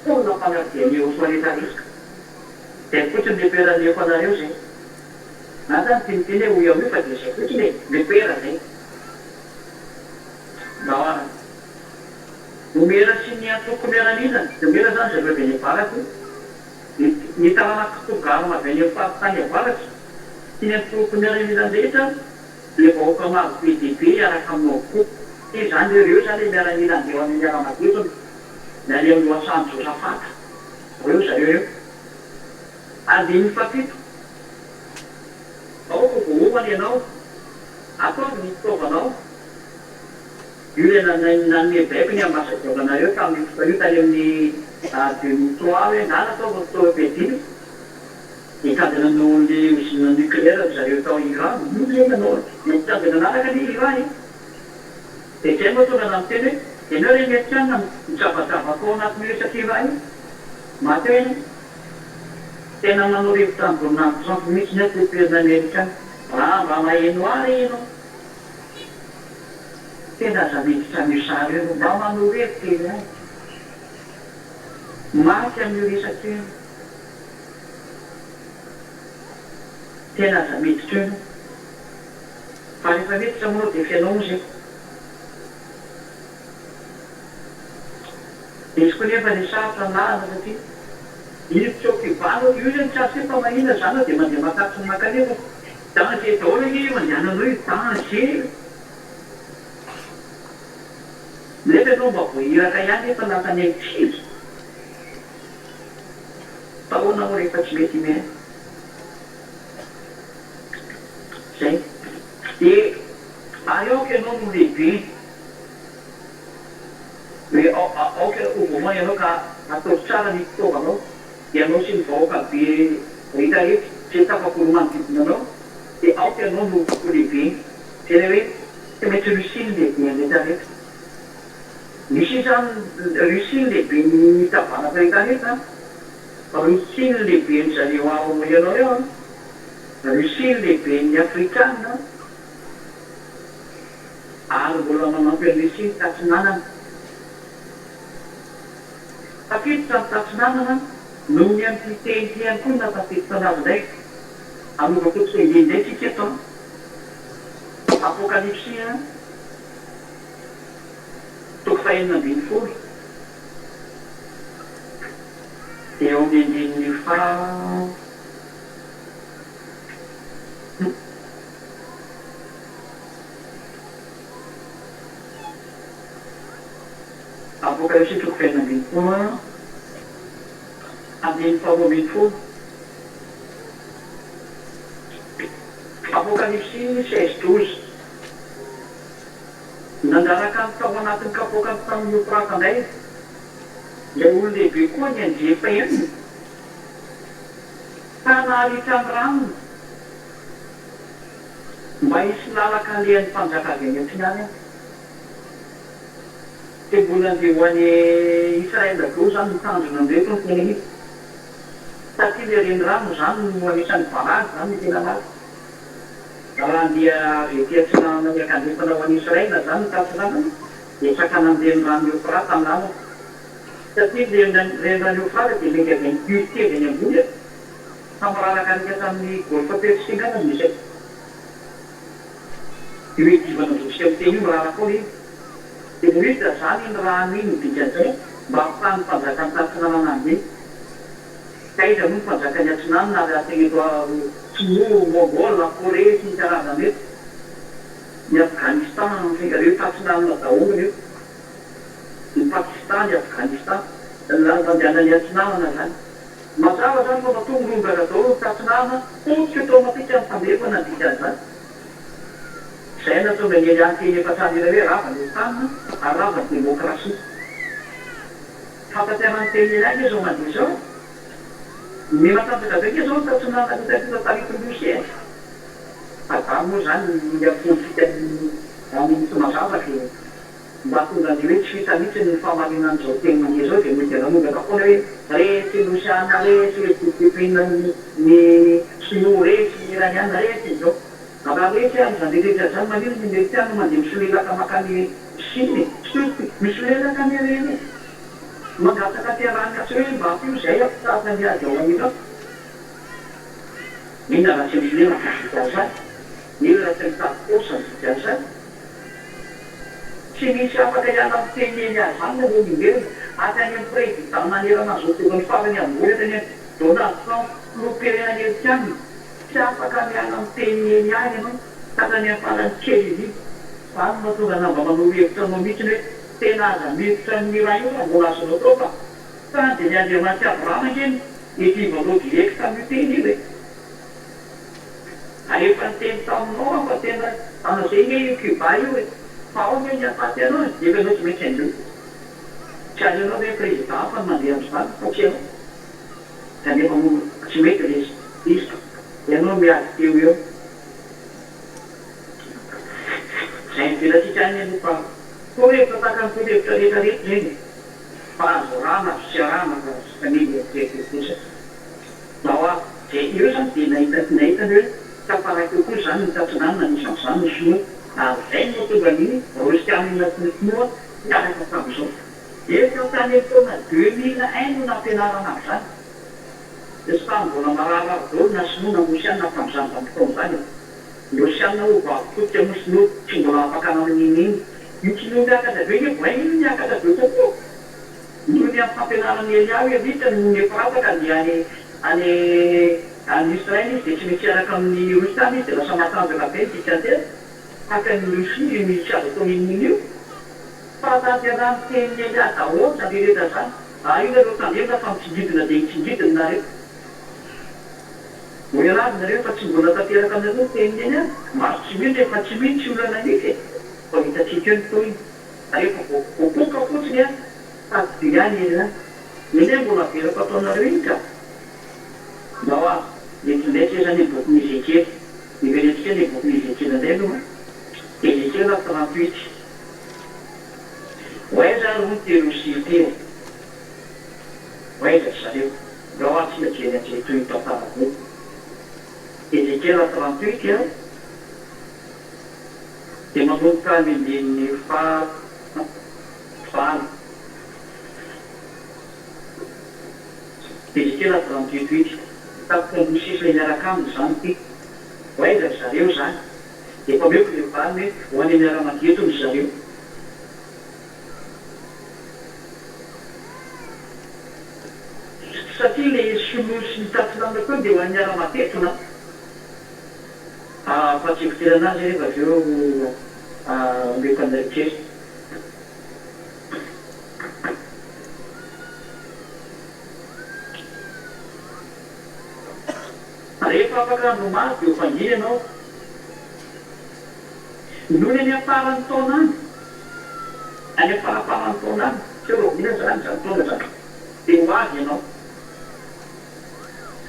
Speaker 1: mponina mpanara-dia an'i Yehosoa rehetra rehetra. Zay fotsiny le toerana ameko anareo zay. Na zany tsy miteny hoe oia oia fa dia zay fotsiny e, le toerana zay. Ndao ary. Omera sy ny antoko miaramilany, dia omera zany zareo avy any avaratra, ny ny taranak'i Togarma avy any amin'ny faritany avaratra, sy ny antoko miaramilany rehetra, dia vahoaka maro be dia be hiaraka aminao avokoa. Dia izany hoe ireo izany ilay miaramila handeha ho any amin'ny Haramagedona, na any amin'ny lohasahan'i Josafata. Ireo zareo ireo. Andininy fahafito. Aoka ho voaomana ianao. Ataovy ny fitaovanao. Io ilay nanome baiko ny ambasadaoro anareo tamin'io fotoana io tany amin'ny 2003 hoe ndana ataovy ny fitaovam-piadiana. Nitandrina noho ny usine nucléaire ry zareo tao Iran. Io ilay nanao, nitandrina nanaraka anie Iran e. Dia izay no mahatonga anah miteny hoe ianao re Amerikana mijabajaba tao anatin'io resaka Iran io. Maty eo ianao. Tena manoro hevitra an'i Donald Trump mihitsy ny ahy toeperina Amerikana. Raha mba maheno ahy re ianao. Tena aza miditra amin'io sary io ianao. Mba manoro hevitra izy ahy. Maty amin'io resaka io ianao. Tena aza miditra eo ianao. Fa rehefa miditra moa anao dia efa ianao moa izay. Misy koa nefa ny sarotra ny lalana satria hiditra ao Cuba anao, io zany tsy azo hoe fa maninona zany anao dia mandeha makatsy ny makany fa danger daholo ange io andehananao io, danger! Nefa ianao mba voahiraka ihany nefa lasa any an-kizo. Fa ahoana moa rehefa tsy mety mihaino? Zay. Dia ary aoka ianao no lehibe. Hoe aoka ho voamana ianao ka ataovy tsara ny fitaovanao, ianao sy ny vahoaka be rehetra rehetra izay tafavory manodidina anao, dia aoka ianao no ho lehibeny. Izay ilay hoe tsy maintsy Russie no lehiben'ny rehetra rehetra. Russie izany, Russie no lehiben'ny tavanaka rehetra rehetra an! Russie no lehiben'ny zareo ao Moyen-Orient an! Russie no lehiben'ny Afrikana an! Ary mbola manampy an'i Russie ny Tatsinanana. Tafiditra ny Tatsinanana noho ny amin'ity teny ity ihany koa no nahatafiditra anazy indray. Hanova toko sy andininy indray isika eto an. Apokalypsy toko fahenina ambin'ny folo dia eo amin'ny andininy faha. Apokalypsy toko fahenina ambin'ny folo andininy faharoa ambin'ny folo. Apokalypsy 16. Nandraraka ny tao anatin'ny kapoakany tamin'ny Eofrata indray ilay olon-dehibe koa ny anjely fahenina, ka naharitra ny ranony. Mba hisy lalan-kalehan'ny mpanjaka avy any atsinanana. Dia mbola andeha ho any Israel daholo izany ny tanjona amin'ireto no tena izy. Satria ilay renirano izany no anisan'ny barazy izany no tena marina. Raha andeha avy aty atsinanana miakandrefana ho any Israel izany ny tatsinanana dia sakanan'ny reniranon'i Eofrata ny lalana. Satria ny reniranon'i Eofrata dia miainga avy any Turquie avy any ambony e. Fa miraraka alika hatramin'ny Golfe Persique angamba no misy azy. Io edivana votsika miteny io miraraka ao iny. Dia miditra zany iny rano iny ny dikan'izay mba ahafahan'ny mpanjakan'ny tatsinanana handeha. Taiza moa ny mpanjakan'ny atsinanana ary aty eto Sinoa, Mongol, Corée sy ny karazany eto. Ny Afghanistan, ireo tatsinanana daholo ireo. Ny Pakistan, ny Afghanistan. Ny nandehanan'ny atsinanana zany. Mazava zany fa matoa mirongatra daholo ny tatsinanana, potika automatique ny tandrefana ny dikan'izany. Izay no nahatonga an'i Elia niteny efa hatrany ela hoe rava ny OTAN ary rava ny demokrasia. Fahatanterahana ny tenin'i Elia ange izao mandeha izao e. Miha matanjaka be ange izao ny tatsinanana rehetra taritin'i Rosia e. Fa izany moa izany ny politika amin'ny tsy mazava dia. mba hahatonga ny hoe tsy hita mihitsy ny fahamarinan'izao teny mandeha izao dia mody nanongana foana hoe resy ny Rosiana, resy ry Filipina ny Sinoa, resy ny Iraniana, resy izao. Raha resy ary izany rehetra izany maninona ny Amerikana mandeha misolelaka mankany Chine e? Misolelaka anie ireny e! Mangataka fiarahana tsy hoe mba ampio izay hampitsahatra ny ady ao Iran. Inona raha tsy misolelaka ny dikan'izany? Inona raha tsy mitady force ny dikan'izany? Tsy misy afaka hiala amin'ny teniny azany nareo olombelona, hatrany amin'ny président manerana an'izao tontolo farany ambony hatrany amin'i Donald Trump filoham-pirenena amerikana, tsy afaka miala amin'ny teniny eny ihany ianao hatrany amin'ny farany kely indrindra. Zany no mahatonga anah mba manoro hevitra anao mihitsiny hoe tena aza miditra amin'io raha io raha mbola azonao atao fa sady ny Andriamanitr'i Abrahama ange no nidivanao direct amin'io teny io e! Ary efa niteny taminao aho fa tena anao zay nge io Cuba io e! Fa ao nge ny hahafaty anao e! Nefa ianao tsy maintsy handoa. Tsy aleonao ve président hafa no mandeha amin'izany fa tsy ianao? Kanefa moa tsy mety le izy ka! Ianao miady teo eo. Izay nivelantsika any aloha fa torohevitra tahaka ny torohevitra rehetra rehetra ireny e! Fa azo arahana azo tsy arahana fa samia mieritreritra eo kosa. Nao aho dia eo izany dia nahita nahita ny hoe tafaraka eo koa izany ny tatsinanana anisan'izany ny sinoa ary izay no mahatonga ny rosianina sy ny sinoa hiaraka hatramin'izao. Efa tany amin'ny taona 2001 no nampianarana an'izany. Dia tsy tany mbola mararirary daholo na sinoa na rosianina tamin'izany vanim-potoana izany e. Ny rosianina moa vao avy potika moa sinoa tsy mbola afaka nanao n'inon'inona. Io sinoa miakatra be io vao iny niakatra be kokoa. Noho ny amin'ny fampianaran'i Elia hoe ritra noho ny Efrata ka handeha any any any Israel izy dia tsy maintsy hiaraka amin'ny Rosiana izy dia lasa matanjaka be ny dikan-teny tahaka ny Rosia io tsy azo atao n'inon'inona io. Fahatanterahan'ny tenin'i Elia daholo izany rehetra izany. Ary io nareo tandremana fa mitsingidina dia mitsingidina nareo. Mbola avy nareo fa tsy mbola tanteraka aminareo ny tenin'i Elia. Maro tsy mino rehefa tsy mino tsy olana mihitsy e. Fa ho hitantsika eo ny tohiny. Rehefa voapoaka fotsiny an, tadidio ihany elah. Eny an, mbola averiko ataonareo iny ka. Ndao ary, mety indraika izany ny bokin'i Ezekiela. Hiverentsika ilay bokin'i Ezekiela indray aloha an. Ezekiela 38. Ho aiza ary hono ity Rosia ity e? Ho aiza ry zareo? Ndao ary tsika hijery an'izay tohin'ny tantara izay. Ezekiela 38 an. Dia manomboka ny andininy faha valo. Ezekiela 38 huit. Tapitra ny sisa hiaraka aminy izany ity. Ho aiza ry zareo izany? Dia efa omeko ilay valiny hoe ho any amin'ny Haramagedona ry zareo. Satria ilay sinoa sy ny tatsinanana koa dia ho any Haramagedona. Ampahatsiahivo anazy rehefa avy eo omeko anareo kely. Rehefa afaka andro maro dia ho fangina ianao. Nony any am-paran'ny taona any, any am-paramparan'ny taona any, tsy eo rahoviana izany izany taona izany, dia ho avy ianao.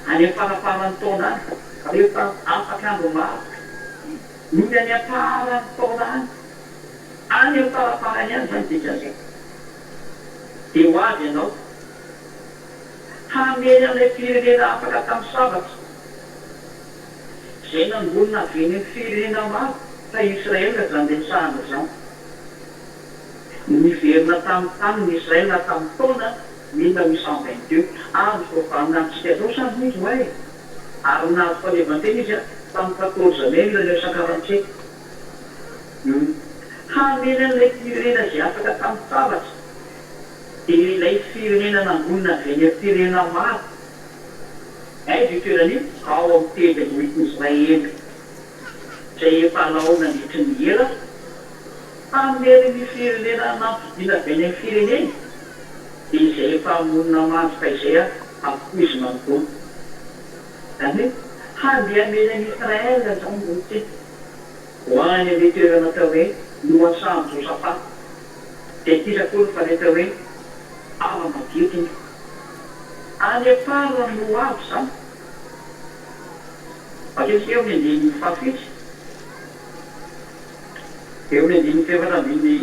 Speaker 1: Any am-paramparan'ny taona any, rehefa afaka andro maro, nony any am-paran'ny taona any, any am-paraparany any izany dikan'izay, dia ho avy ianao hamely an'ilay firenena afaka tamin'ny sabatra, izay nangonina avy eny amin'ny firenena maro, fa Israel izany resahana izany. Niverina tamin'ny taniny Israel tamin'ny taona 1822. Andro vao vaninandrontsika izao sa moa izy oay? Ary nahazo fahaleovantena izy tamin'ny quatorze mai 1947. Hum. Hamely an'ilay firenena izay afaka tamin'ny sabatra, dia ilay firenena nangonina avy any amin'ny firenena maro. Aiza io toerana io? Ao amin'ny tendrombohitr'i Israely, izay efa lao nandritry ny ela. Hamely ny firenena nampodiana avy any amin'ny fireneny, dia izay efa monina mandroka izay avokoa izy manontolo. Izany hoe, handeha hamely an'i Israel izany Rosia, ho any amin'ilay toerana atao hoe Lohasahan'i Josafata, izay tsy iza akory fa ilay atao hoe Armagedona. Any am-parany ho avy izany. Vakio isika eo amin'ny andininy fahafito. Eo amin'ny andininy fahefatra ambin'ny.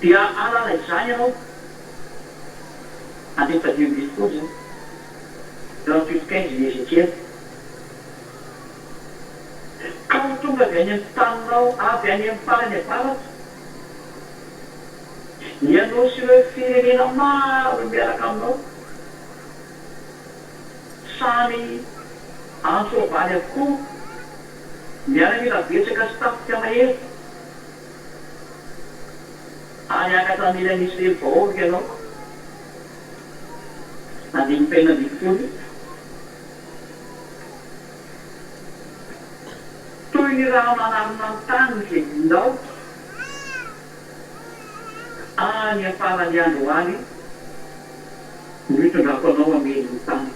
Speaker 1: Dia hahalala izany ianao. Andininy fahadimy ambin'ny folo izany. 38 15 ny Ezekiela. Ka ho tonga avy any amin'ny taninao, avy any amin'ny farany avaratra, ianao sy ireo firenena maro miaraka aminao. Samy an-tsoavaly avokoa, miaramila betsaka sy tafika mahery. Ary haka tamin'ilay nisy ireny vahoaka ianao. Andininy fahenina ambin'ny folo. Toy ny rano manarona ny tany ny fiadianao, any am-paran'ny andro any no hitondrako anao hamely ny tany.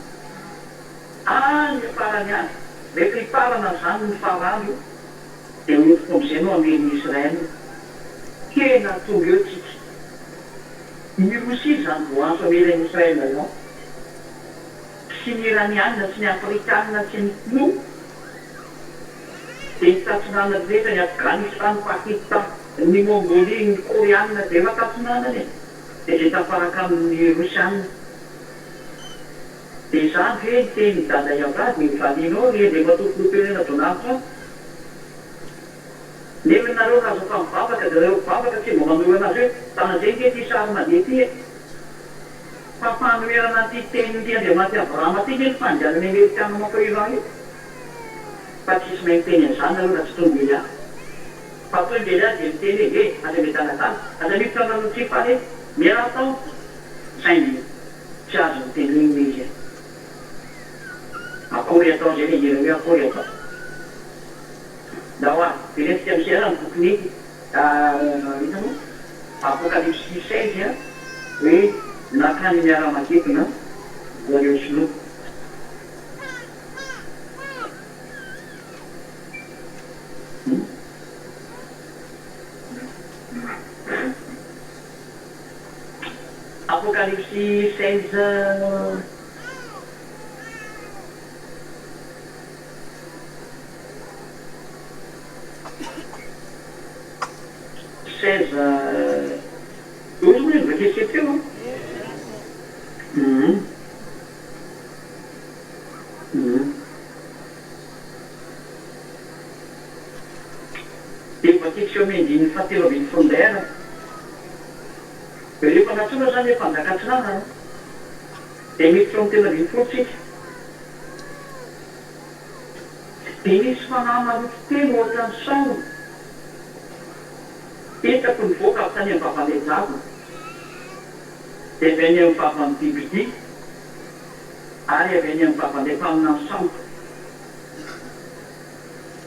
Speaker 1: Any am-paran'ny andro, rehefa hifarana izany ny farandro, Dia nofiko amizay no hamely ny Israel. Tena tonga eo tsika. I Rosia izany voantso hamely an'i Israel izany. Sy ny Iraniana sy ny Afrikana sy ny Sinoa. Dia ny tatsinanana rehetra, ny Afghanistan, ny Pakistan, ny Mongolie, ny Koreana izay efa tatsinanana e. Dia izay tafaraka amin'ny Rosiana. Dia izany ve ny tenin'i Dada Iavah dia hovalianao ry Andriamatoa Filoham-pirenena Donald Trump? Nefa nareo milaza fa mivavaka dia nareo mpivavaka tsy mba manohana azy hoe tandremo nge ity sary mandeha ity e! Fa fanoherana an'ity tenin'ity Andriamanitr'i Abrahama ity nge ny fandehanan'ny Amerikana mankao Iran io! Fa tsisy mahay miteny an'izany nareo raha tsy tonga Elia. Fa tonga Elia dia miteny hoe he! Aza miadaladala, aza miditra aminareo tsy faly e! Mialà tao! Saingy tsy azony tenenina izy e! Akory atao izay ilay hira hoe akory atao. Ndao ary, verentsika amin'izay ary ny bokin'ny inona moa? Apokalypsy 16 hoe nankany ny Aramagedona zareo sinoa. Apokalypsy 16. 16 douze moa iny vakitsika teo an? Hum hum Dia vakitsika eo amin'ny andininy fahatelo ambin'ny folo indray ary. Rehefa nantsoina izany ilay mpanjaka atsinanana dia miditra eo amin'ny 13 tsika. Dia nisy fanahy maloto telo hoatran'ny sahona hitako nivoaka avy tany amin'ny vavan'ilay dravina, dia avy any amin'ny vavan'ny bibidia, ary avy any amin'ny vavan'ilay mpaminany sandoka.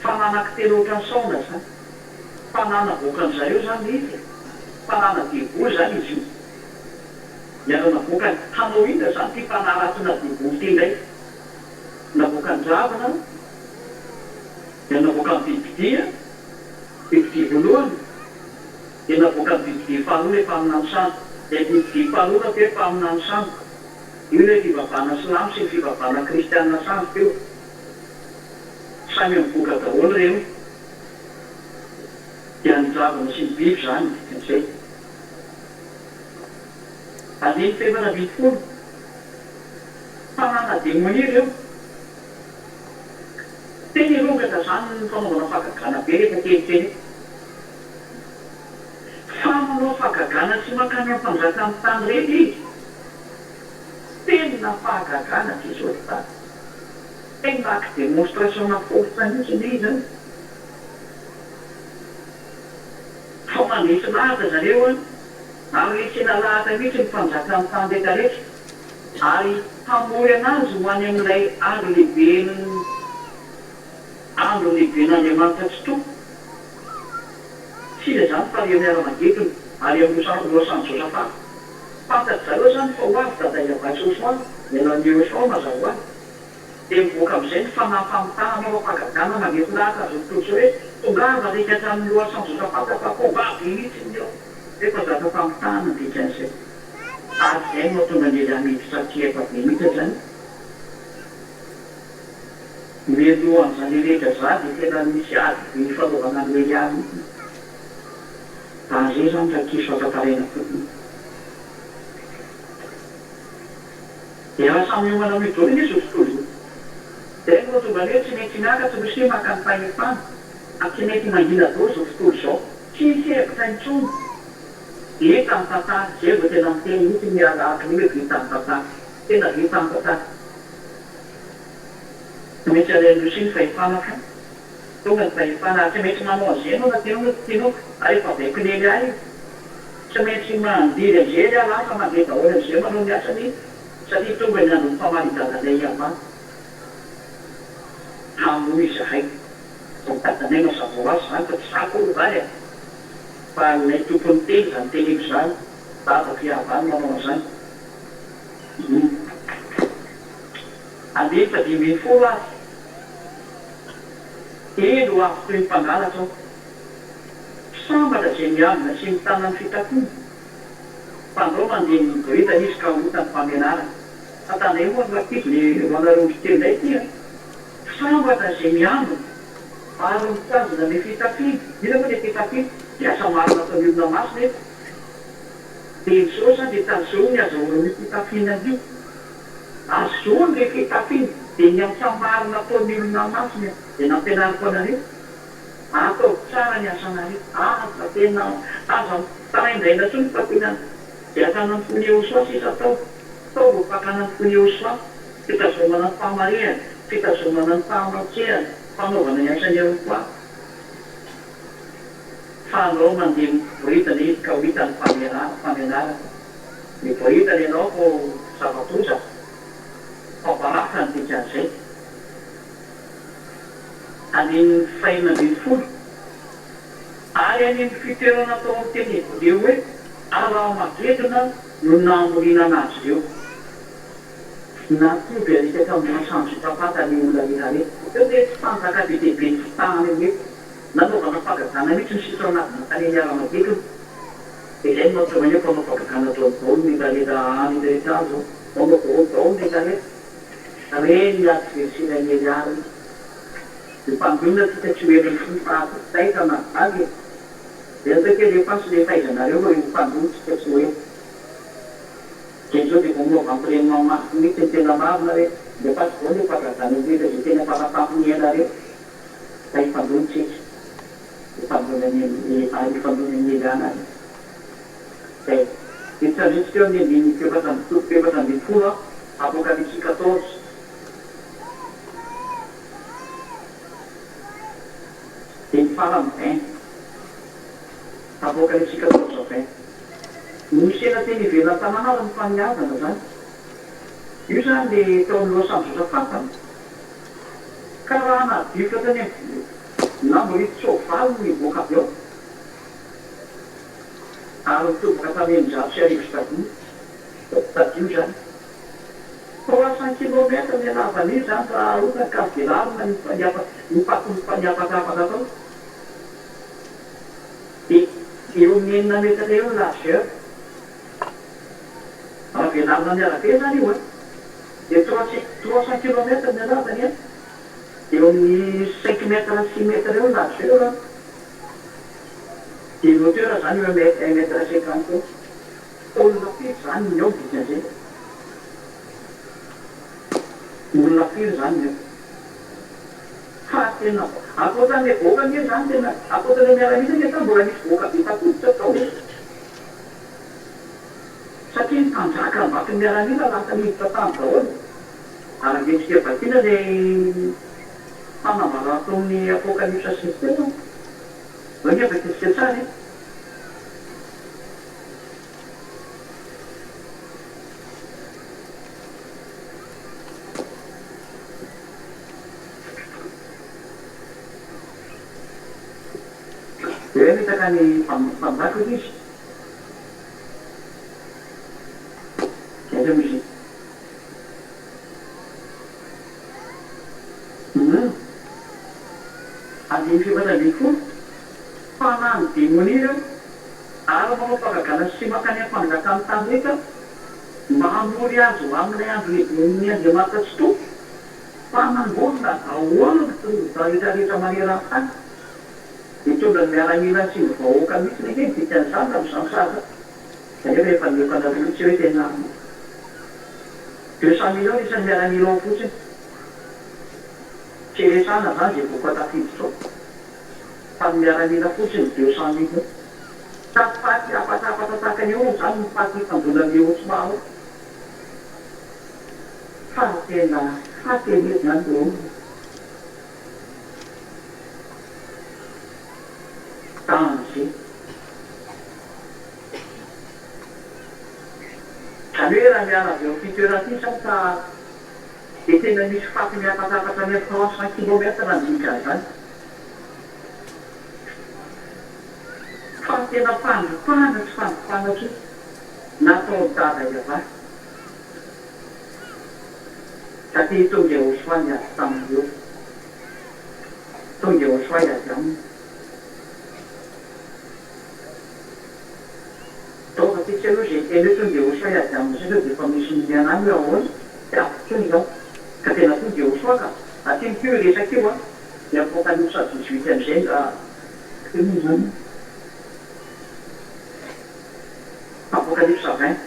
Speaker 1: Fanahy anankitelo hoatran'ny sahona izany. Fanahy navoakan-dry zareo izany ilay izy e. Fanahy na-devoly izany izy io. Niara-navoakany. Hanao inona izany ity fanahy ratsy na-devoly ity indray? Navoakan-dravina dia navoakan'ny bibidia, bibidia voalohany, dia navoakan'ny bibidia faharoa ilay mpaminany sandoka. Ilay bibidia faharoa no atao hoe mpaminany sandoka. Io ilay fivavahana silamo sy ny fivavahana kristianina sandoka io. Samy mivoaka daholo ireo. Dia ny dravina sy ny biby izany ny dikan'izay. Andininy faha-14. Mpanana demonia ireo. Tena hirongatra zany ny fanaovana fahagagana be rehefa kelikely eo. Fa manao fahagagana sy mankany am mpanjakan'ny tany rehetra izy. Tena fahagagana Jesosy zany. Tena acte démonstration na force mihitsy le izy an. Fa mandresy lahatra zareo an. Ary resena lahatra mihitsy ny mpanjakan'ny tany rehetra rehetra. Ary hamory an'azy ho any amin'ilay andro lehiben'ny andro lehiben'Andriamanitra Tsitoha. Tsy iza izany fa ry miara-mangetona ary amin'ny lohasahan'i Josafata. Fantatry zareo izany fa ho avy Dada Yavah Josoa, miala amin'i Yehoshua mazava ho azy. Dia mivoaka amin'izay ny fanahy famitahana manao fahagagana manetolahatra azy tontolo izao hoe tongava ry hatramin'ny lohasahan'i Josafata fa combat be mihitsy ny eo. Efa zatra famitahana ny dikan'izay. Ary izay no mahatonga an'i Elia miditra aty efa be mihitsy zany. Mialohan'izany rehetra izany dia tena nisy ady be nifanaovana amin'i Elia mihitsy. Raha zay zany rakiso afa-taraina fotsiny. Dia raha samy miomana amin'io daholo anie izao tontolo izao. Dia no mahatonga ny hoe tsy mety miakatra Rosia maka ny fahefana fa tsy mety mangina daholo izao tontolo izao. Tsy misy hevitra intsony. Vita ny tantara. Izay vao tena miteny mihitsy ny alahako io hoe vita ny tantara. Tena vita ny tantara. Tsy maintsy alain'i Rosia ny fahefana fa tonga ny fahefana ary tsy maintsy manao an'izay ianao na tianao na tsy tianao ary efa baiko nely ahy io. Tsy maintsy mandidy an'izay ry alahy fa mandeha daholo amin'izay manao ny asany satria tonga ny andron'ny famalidadanay hihavana. Hamono izahay. Ny dadanay mazava ho azy izany fa tsy za akory izany e! Fa ilay tompon'ny teny izany teniko izany, dadako hihavana manao an'izany. Hum. Andininy fahadimy ambin'ny folo ary. Eny ho avy toy ny mpangalatra aho. Sambatra izay miambina sy mitana ny fitafiany. Fandrao mandeha miboridana izy ka ho hita ny famenarany. Fa tandremo ary rankizy le ho anareo ondry kely indray ity a! Sambatra izay miambina ary mitazona le fitafiana. Inona moa le fitafiana? Dia asa marina ataon'ny olona masina eto. Dia izao izany dia tazomy ny azahoana an'io fitafiana io. Azony le fitafiana dia ny asa marina ataon'ny olona masina dia nampianariko anareo. Ataovy tsara ny asanareo. Aza tena aza mitaraindraina intsony fa tena dia hakana ny fon'i Yehosua sisa atao. Ataovy ny fakana ny fon'i Yehosua, fitazomana ny fahamarihana, fitazomana ny fahamatsiana, fanaovana ny asan'i Yehosua. Fa anao mandeha miboridana izy ka ho hita ny famenarana. Miboridana ianao ko zava-doza fa baraka ny dikan'izay. Andininy fahenina ambin'ny folo, Ary any amin'ny fitoerana atao amin'ny teny hebreo hoe Aramagedona no namorinana azy ireo. Natoby alika tamin'ny masoandro hipapaka ny olona rehetrarehetra. Teo dia tsy mpanjaka be dia be ny fitahana eo eto. Nanaovana fahagagana mihitsy ny sisa nahavitany an'i Aramagedona. Dia izay no mahatonga ny hoe mpanao fahagagana daholo daholo ny rehetrarehetra any rehetra any izao. Manao daholo daholo ny rehetrarehetra. Reny ny adverseran'i Elia reny. Ny mpandonona tsika tsy ho herin'ny fo fa ato taitra na gaga e! Dia atao kely efaso le fahaizanareo fa io mpandona tsika tsy ho ela. Dia zao dia vao miova mafy mihitsy ny tena marina hoe ndefaso daholo le fahagagana rehetra izay teny amparatampony ianareo fa hifandona tsika. Hifandona an'i ary hifandona an'i Elia nareo. Zay. Hiditra ndritsika eo amin'ny andininy fahefatra amby toko fahefatra ambin'ny folo a, Apokalypsy quatorze. Dia ny farany vingt. Apokalypsy quatorze vingt. Nosena teny ivelan'ny tanàna ary ny faniazana izany. Io izany dia tao amin'ny lohasaha Josafatana. Ka raha nadifotra tany amin'ny namboridry soavaly no nivoaka avy ao. Ary nitoboka tany 1600 stadio, stadio izany. Trois cent kilomètres ny halavan'io izany raha ohatra ka velarina ny ny ny habakabaka atao. Dia eo amin'ny enina metatra eo ny largeur. Raha velarina ny arabe izany io an, dia trois cent trois cent kilomètres ny halavany an, eo amin'ny cinq mètres six mètres eo ny largeur an. Dia ny hauteur zany eo amin'ny un mètre cinquante eo. Olona firy zany ny eo ny dikan'izay? Olona firy zany ny eo? Fa tena ankoatran'ilay vahoaka anie zany tena ankoatran'ilay miaramila anie zany mbola nisy vahoaka be tafiditra tao e! Satria ny mpanjaka mbaky ny miaramila lasa niditra tany daholo. Ary andeha vakiana ilay fanambarana tao amin'ny Apokalypsa sy ny sisa. Zao nge vakintsika tsara e. Dia hoe mitaka ny mpanjaka hoy izy. Dia aiza moa izy iny? Humm. Andininy faha-14, Fanahin'ny demonia ireo, ary manao fahagagana sy mankany amin'ny fanjakan'ny tany rehetra mba hamory azy ho amin'ilay andro lehiben'ny Andriamanitra Tsitoha, fa nangonina daholo ny prezida rehetra rehetra maneran-tany. Mitondra ny miaramila sy ny vahoaka mihitsy ange ny dikan'izany raha amin'izany sary izany. Kanefa efa niokana mihitsy hoe tena 200 millions ny isan'ny miaramila ao fotsiny. Tsy resahana izany izay voka tafiditra ao. Fa ny miaramila fotsiny 200 millions. Sady faty hafatrafatra tahaka ny ahoana izany ny faty hifandonan'ny Osma ao. Fa tena faty anie izany ry olona. Danger. Izany hoe raha miala avy eo amin'ity toerana ity izany ka dia tena misy faty mihafatrafatra any amin'ny 300 kilomètre ny dikan'izany. Fa ny tena fandripahana tsy fandripahana intsony nataon'i Dada Iavah. Satria tonga Yehoshuah niady tamin'ireo. Tonga Yehoshuah hiady aminy. Tonga tsika aloha izay teny hoe tonga Yehoshuah hiady aminy izay sao dia efa misy mihinana any hoe ahoana? Tsy avy intsony izany. Ka tena tonga Yehoshuah ka. Aty amin'ity io resaka io an. Ny Apokalypsa 18 amin'izay nga inona izany? Apokalypsa 20.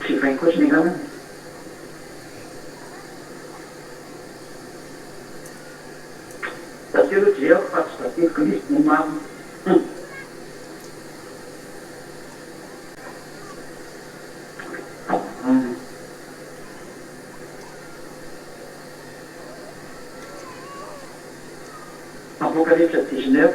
Speaker 1: Tsy 20 kosa ny angambany e. Taty aloha jereko fa tsy tadidiko ilay izy no marina. Hum. Apocalypse 19.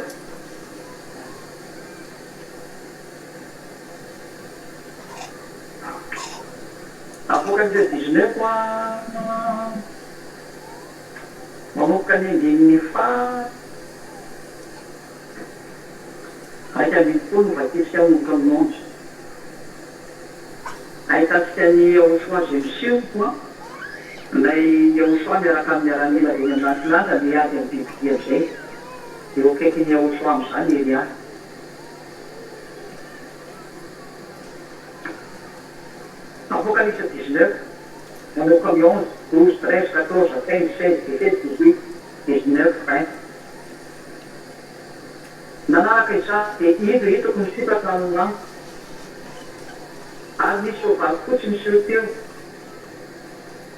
Speaker 1: Apocalypse 19 an, manomboka ny andininy faha 11 no vakintsika manomboka amin'ny 11. Ahitantsika an'i Yahoshuah izay miseho koa, ilay Yahoshuah miaraka amin'ny miaramila avy eny ambany lanitra miady amin'ny bibidia amin'izay. Eo akaikin'i Yahoshuah amin'izany i Elia. Apocalypse 19, manomboka amin'ny 11, 12, 13, 14, 15, 16, 17, 18, 19, 20. Nanaraka izany dia indro hitako nisokatra ny lanitra, ary nisy soavaly fotsy niseho teo.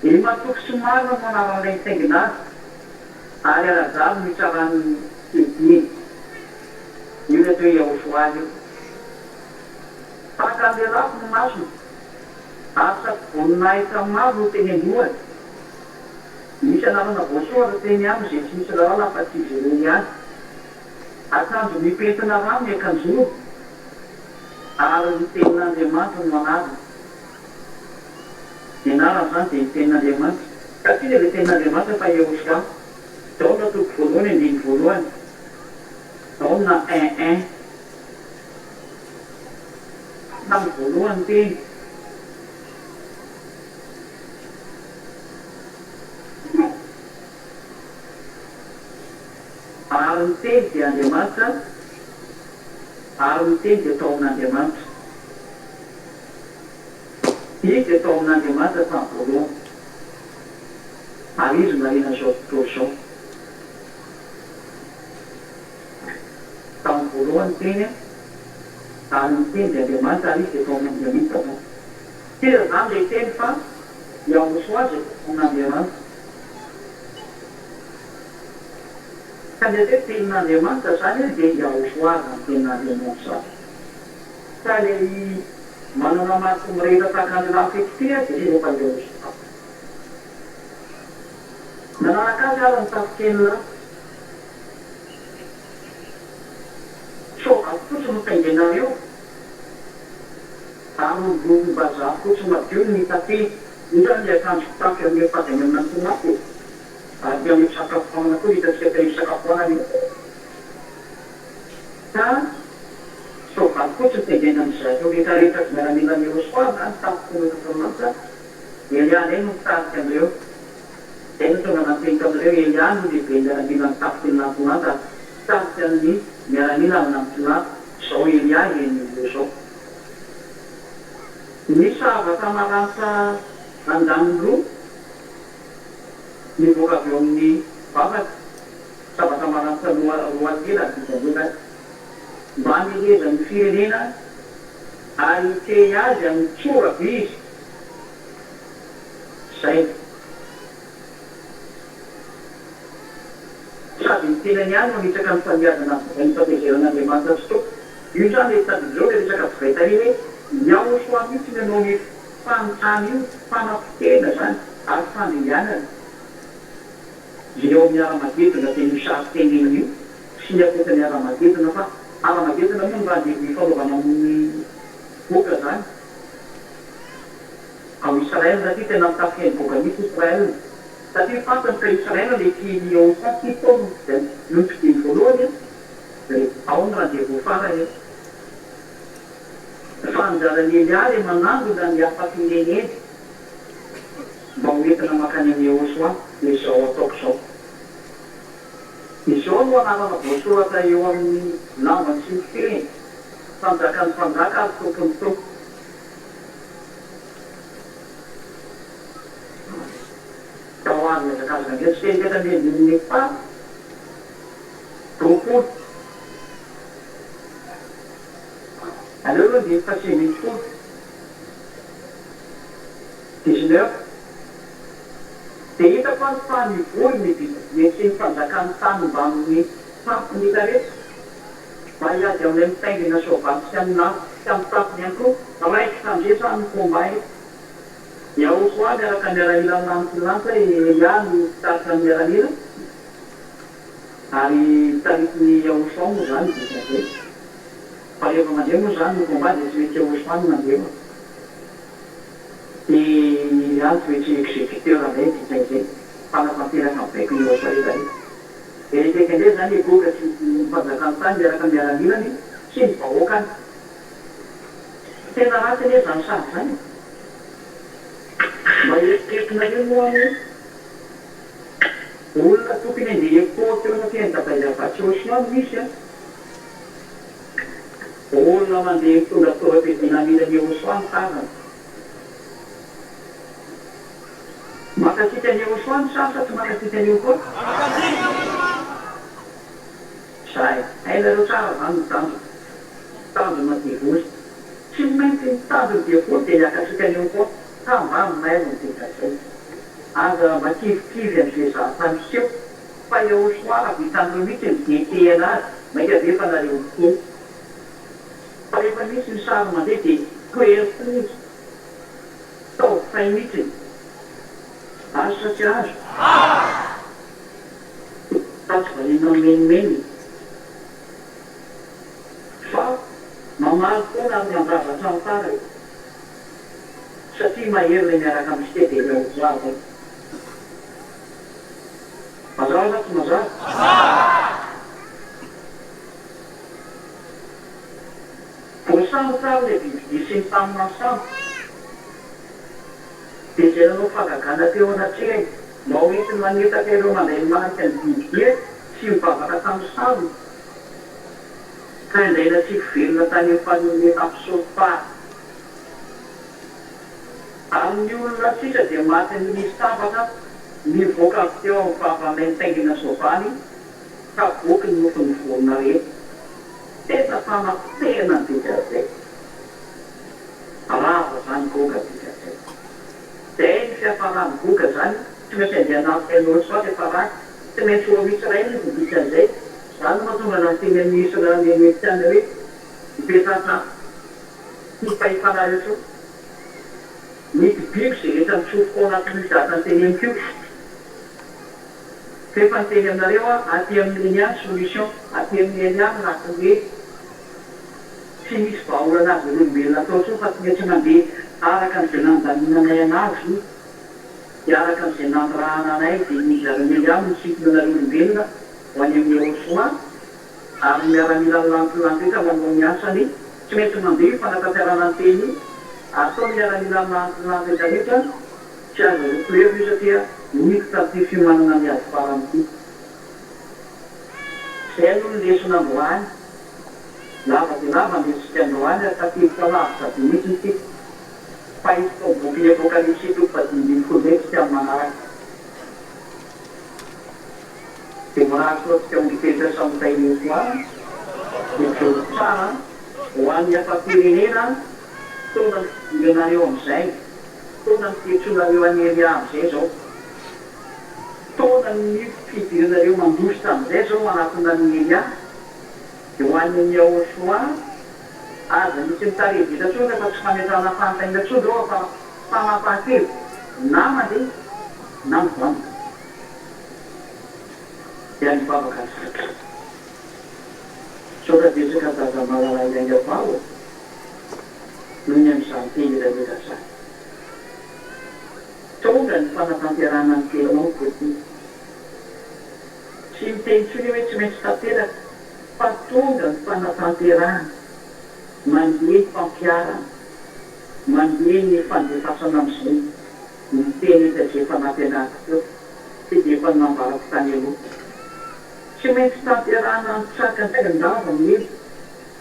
Speaker 1: I Matoky sy Marina no anaran'ilay nitaingina azy, ary ara-drariny no itsarany ny fiadiany. Io ilay atao hoe Yahoshuah io. Tahaka ny lelafo ny masony, ary satroboninahitra maro no teny an-dohany. Nisy anarana voasoratra teny aminy izay tsy misy lalàna afa-tsy izy ireo ihany. Akanjo mipentina rano ny akanjony, ary ny Tenin'Andriamanitra no anarany. Ny anarany izany dia ny Tenin'Andriamanitra. Ka tsy iza ilay Tenin'Andriamanitra fa Yehoshuah. Jaona toko voalohany andininy voalohany. Jaona un un. Tamin'ny voalohany ny Teny. Ary ny Teny dia Andriamanitra, ary ny Teny dia tao amin'Andriamanitra. Izy dia tao amin'Andriamanitra tamin'ny voalohany, ary Izy no nahariana an'izao tontolo izao. Tamin'ny voalohany ny Teny, ary ny Teny dia Andriamanitra, ary Izy dia tao amin'Andriamanitra. Tsy iza izany ilay Teny fa Yahoshua izay tao amin'Andriamanitra. Ka ny atao hoe Tenin'Andriamanitra izany dia Yahoshua izany Tenin'Andriamanitra izany. Fa ilay manana maso mirehitra tahaka ny lafo ity dia tsy iza fa Yahoshua. Nanaraka azy ary ny tafik'enina lahy. Soavaly fotsy no taingenareo. Ary rongom-bazaha fotsy madio no nitafiny. Io izany ilay akanjo fitafy amin'ireo mpady any amin'ny antonaty e! Ary dia amin'ny fisakafoanana koa hitantsika teny fisakafoanana io. Ka soavaly fotsy no taingenan'ny zareo rehetra rehetra miaramilan'i Yehosua izany tafiky ny Andriamanitra. Elia indray no mitarika an'ireo. Izay no tonga nanteny tamin'ireo, Elia no lehiben'ny miaramilan'ny tafiky ny lantonanta. mpitarika ny miaramila ary nampitona izao Elia eny ireo izao. Ny sabatra maranitra andaniny roa nivoaka avy eo amin'ny vavany, sabatra maranitra roa ela dikan'izay, mba hamelezany ny firenena ary hitehy azy amin'ny tsora-by izy. Izay. Sady ny tenany ihany no hametraka ny faniazana ny divain'ny fahatezeran'Andriamanitra tsy toaka. Io izany ilay tadidinao ilay resaka divay tary hoe Yahoshua mihitsy ny hanao ny fanontany io, fanapotehana izany ary fandringanana. Ilay ao amin'ny Haramagedona dia io sary tenenina io sy ny ankoatra ny Haramagedona fa Haramagedona moa ny rendez-vous ifanaovana amin'ny Goga izany. Ao Israel satria tena mitafy an'i Goga mihitsy Israel satria fantany fa Israel le tian'i Yahoshua ty tao no no nofidiny voalohany an de ao ny rendez-vous farany an fa anjaran'i Elia le manangona ny hafa firenena mba ho entina mankany amin'i Yahoshua de izao ataoko izao izao no anarana voasoratra eo amin'ny lambany sy ny fehiny mpanjakan'ny mpanjaka ary tompon'ny tompo. Tao avy mihazakazaka indray tsy teny teto amin'ny andininy faha 20. Aleo aloha andininy faha 19. 19. Dia hitako ary fa nivory ny bibidia sy ny mpanjakan'ny tany mbamin'ny tampony rehetra. Mba hiady amin'ilay mitaingina soavaly sy amin'ny lafo sy amin'ny tafiny ihany koa. Raikitra amin'izay izany ny combat eto. Yahoshua miaraka miaramila ny lanitra i Elia no mpitarika ny miaramila ary taritin'i Yahoshua moa izany dikan'izay. Fa rehefa mandeha moa izany ny combat dia tsy maintsy Yahoshua no mandeha fa dia Elia no tsy maintsy executeur indray dikan'izay, mpanatanteraka ny baikon'i Yahoshua rehetra rehetra. Eritrereto indray izany i Goga sy ny mpanjakan'ny tany miaraka amin'ny miaramilany sy ny vahoakany. Tena ratsy anie izany sary izany e! Mba eritreretinareo moa hoe olona tokony handeha airport eo anatrehan'i Dabairavasy Ocean no misy an! Olona mandeha mitondra fitaovam-piadiana hamela ny Ocean ny tazana. Mankasitraka an'i Yehosoa ny sary sa tsy mankasitraka an'i Yehosoa? Zay, hainareo tsara zany ny tanjona. Tanjona devoly. Tsy maintsy ny tanjon'ny devoly dia ny hankasitraka an'i Yehosoa ka mba mailo ny dikan'izay. Aza mba kivikivy amin'izay zavatra miseho fa Yehosoa raha vitan'ireo mihitsy ny detehana azy mainka ve fa nareo miteny. Fa rehefa misy ny sary mandeha dia tohero koa izy. Tao fay mitsiny. Azo sa tsy azo? Fa tsy valiana mimenomenona. Fa mamaly foana ary mandrava hatramin'ny farany. Satria mahery ilay miaraka amintsika dia ilay ho zay. Mazava sa tsy mazava? Voasambotra ary ilay bibidia sy ny mpaminany sandoka, dia izay nanao fahagagana teo anatrehany mba ho entiny manetaka ireo mandray ny marika ny bibidia sy mivavaka tamin'ny sarony, ka indray natsipy velona tany amin'ny farihin'ny Hafsofar. Ary ny olona sisa dia matin'ny nisy sabatra nivoaka avy teo amin'ny vavan'ilay nitaingina soavaly ka voky ny nofon'ny vorona rehetra. Tena fanapotehana ny dikazay. Rava zany Goga dikazay. Zay ny fiafaran'i Goga zany, tsy maintsy andeha hanafika an'i Ôsra fiafarany, tsy maintsy ho ao Israel izy ny dikan'izay, zany no mahatonga anah miteny amin'i Israel ny Amerikana hoe mipetraha tsy fahefanareo intsony. Ny mpibiko izay rehetra mitsofoka ao anatin'io zavatra noteneniko io. F'efa niteny aminareo aho, aty amin'ny Enya ny solution, aty amin'ny Enya ny lakile. Tsy misy vahaolana azo olombelona atao intsony fa tsy maintsy mandeha araka an'izay nandaminanay anazy io, dia araka an'izay nanirahana anay, dia ny zareo Enya no misintona anareo olombelona ho any amin'ny Yehosoa, ary ny miaramilan'ny lanitra rehetra manao ny asany, tsy maintsy mandeha io fanatanterahana ny teny io, ary sao ny miaramilan'ny lanitra rehetra rehetra. Tsy azo rotoherina io satria miditra amin'ity fiomanana ny ady farany ity. Izay aloha ny lesona androany. Lava dia lava ny lesotsika androany ary tafiditra lavitra be mihitsy isika. Fa hisy tao bokin'ny Apokalypsy toko fahadimy ambin'ny folo indray isika amin'ny manaraka. Dia mirary soa antsika olon-drehetra samy tahin'i Yehoshuah hijoro tsara ho an'ny hafa-pirenena Fotoana ny fidiranareo amin'izay, fotoana ny fiantsoanareo an'i Elia amin'izay izao. Fotoana ny fidiranareo mandositra amin'izay izao manatona an'i Elia. Dia ho an'i Yahoshuah, aza misy mitaredretra intsony rehefa tsy fametrahana fanontaniana intsony izao fa fanapahan-kevitra na mandeha na mijanona. Dia nivavaka isika. Misaotra betsaka Dada Malala Iaingavao ô! Noho ny amin'izany teny rehetra izany. Tonga ny fanatanterahana ny teninao Petit. Tsy miteny intsony hoe tsy maintsy tanteraka fa tonga ny fanatanterahana, mandeha ny fampiharana, mandeha ny fandefasana amin'izay ny teny efa izay efa nampianariko teo sy dia efa nambarako tany aloha. Tsy maintsy tanterahana an-tsakany sy an-davany nefa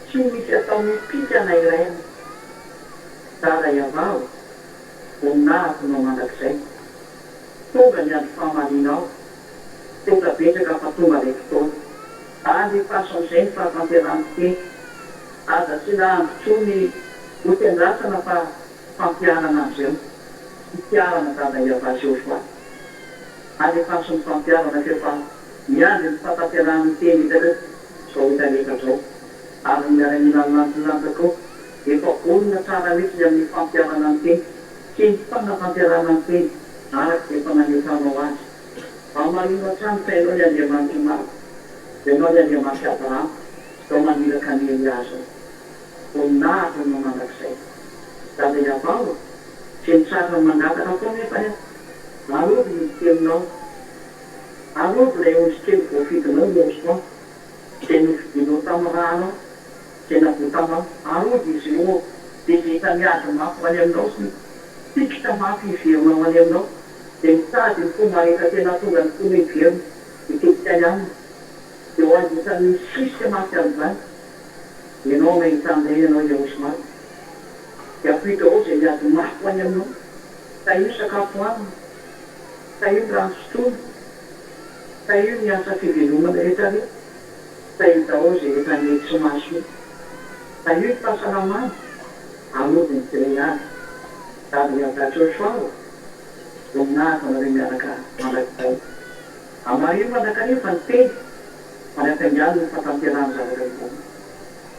Speaker 1: tsy misy atao mipika na iray aza. Dada Yavah ô, voninahitro nao mandrakizay. Tonga ny andro fahamarinao. Tonga betsaka fa tonga ilay fotoana. Alefaso amin'izay ny fahatanterahan'ny teny. Aza asiana andro intsony ho fiandrasana fa fampiharana amin'izay. Fiharana Dada Yavah Jehovah. Alefaso ny fampiharana f'efa miandry ny fahatanterahan'ny teny hitanareo izao rehetra izao. Ary ny miaramila lantilanty koa efa vonona tsara mihitsy ny amin'ny fampiharana ny teny sy ny fanatanterahana ny teny araka izay efa nametrahanao azy. Hamarino hatrany fa ianao ilay Andriamanitry ny marina, ianao ilay Andriamanitr'i Abrahama, izao maniraka an'i Elia izao. Voninahitra ho anao mandrakizay. Dada Yavah ô, tsy mitsahatra ny mangataka foana nefa aho. Arovy ny ondrikelinao. Arovy ilay ondrikely voafidinao, Yehosua. Izay nofidinao tamin'ny rànao, izay navotanao, arovy izy ireo, dia izay efa miady mafy ho any aminao sy mifikitra mafy hiverina ho any aminao, dia mitady ny fomba rehetra tena hahatonga ny fony hiverina hitodika any aminy, dia ho azy isan'ny misisika mafy amin'izany ianao mahita an'ireny ianao Yahoshuah, dia ampio daholo izay miady mafy ho any aminao, tahio ny sakafo hohanina, tahio ny rano sotroina. Tahio ny asa fivelomana rehetra rehetra, tahio daholo izay rehetra mety sy mahasoa. Tahio ny fahasalamana, arovy ny tsirairay avy. Dada Yavah Joshua ô, voninahitra anareo miaraka mandrakizay. Hamarino mandrakariva ny teny ary ampiangano ny fahatanterahan'ny zavatra hitanao.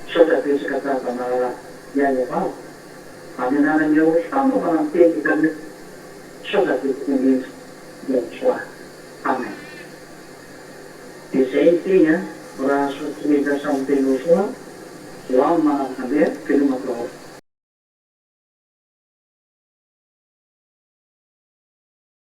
Speaker 1: Misaotra betsaka Dada Malala Yavah ô. Amin'ny anaran'i Yahoshua anaovana ny teny hitanao. Misaotra betsaka indrindra Yahoshua. Amen. Dia zay ny teny an, raha soa tsy rehetra samy teny soa ho amin'ny manaraka andeha veloma daholo.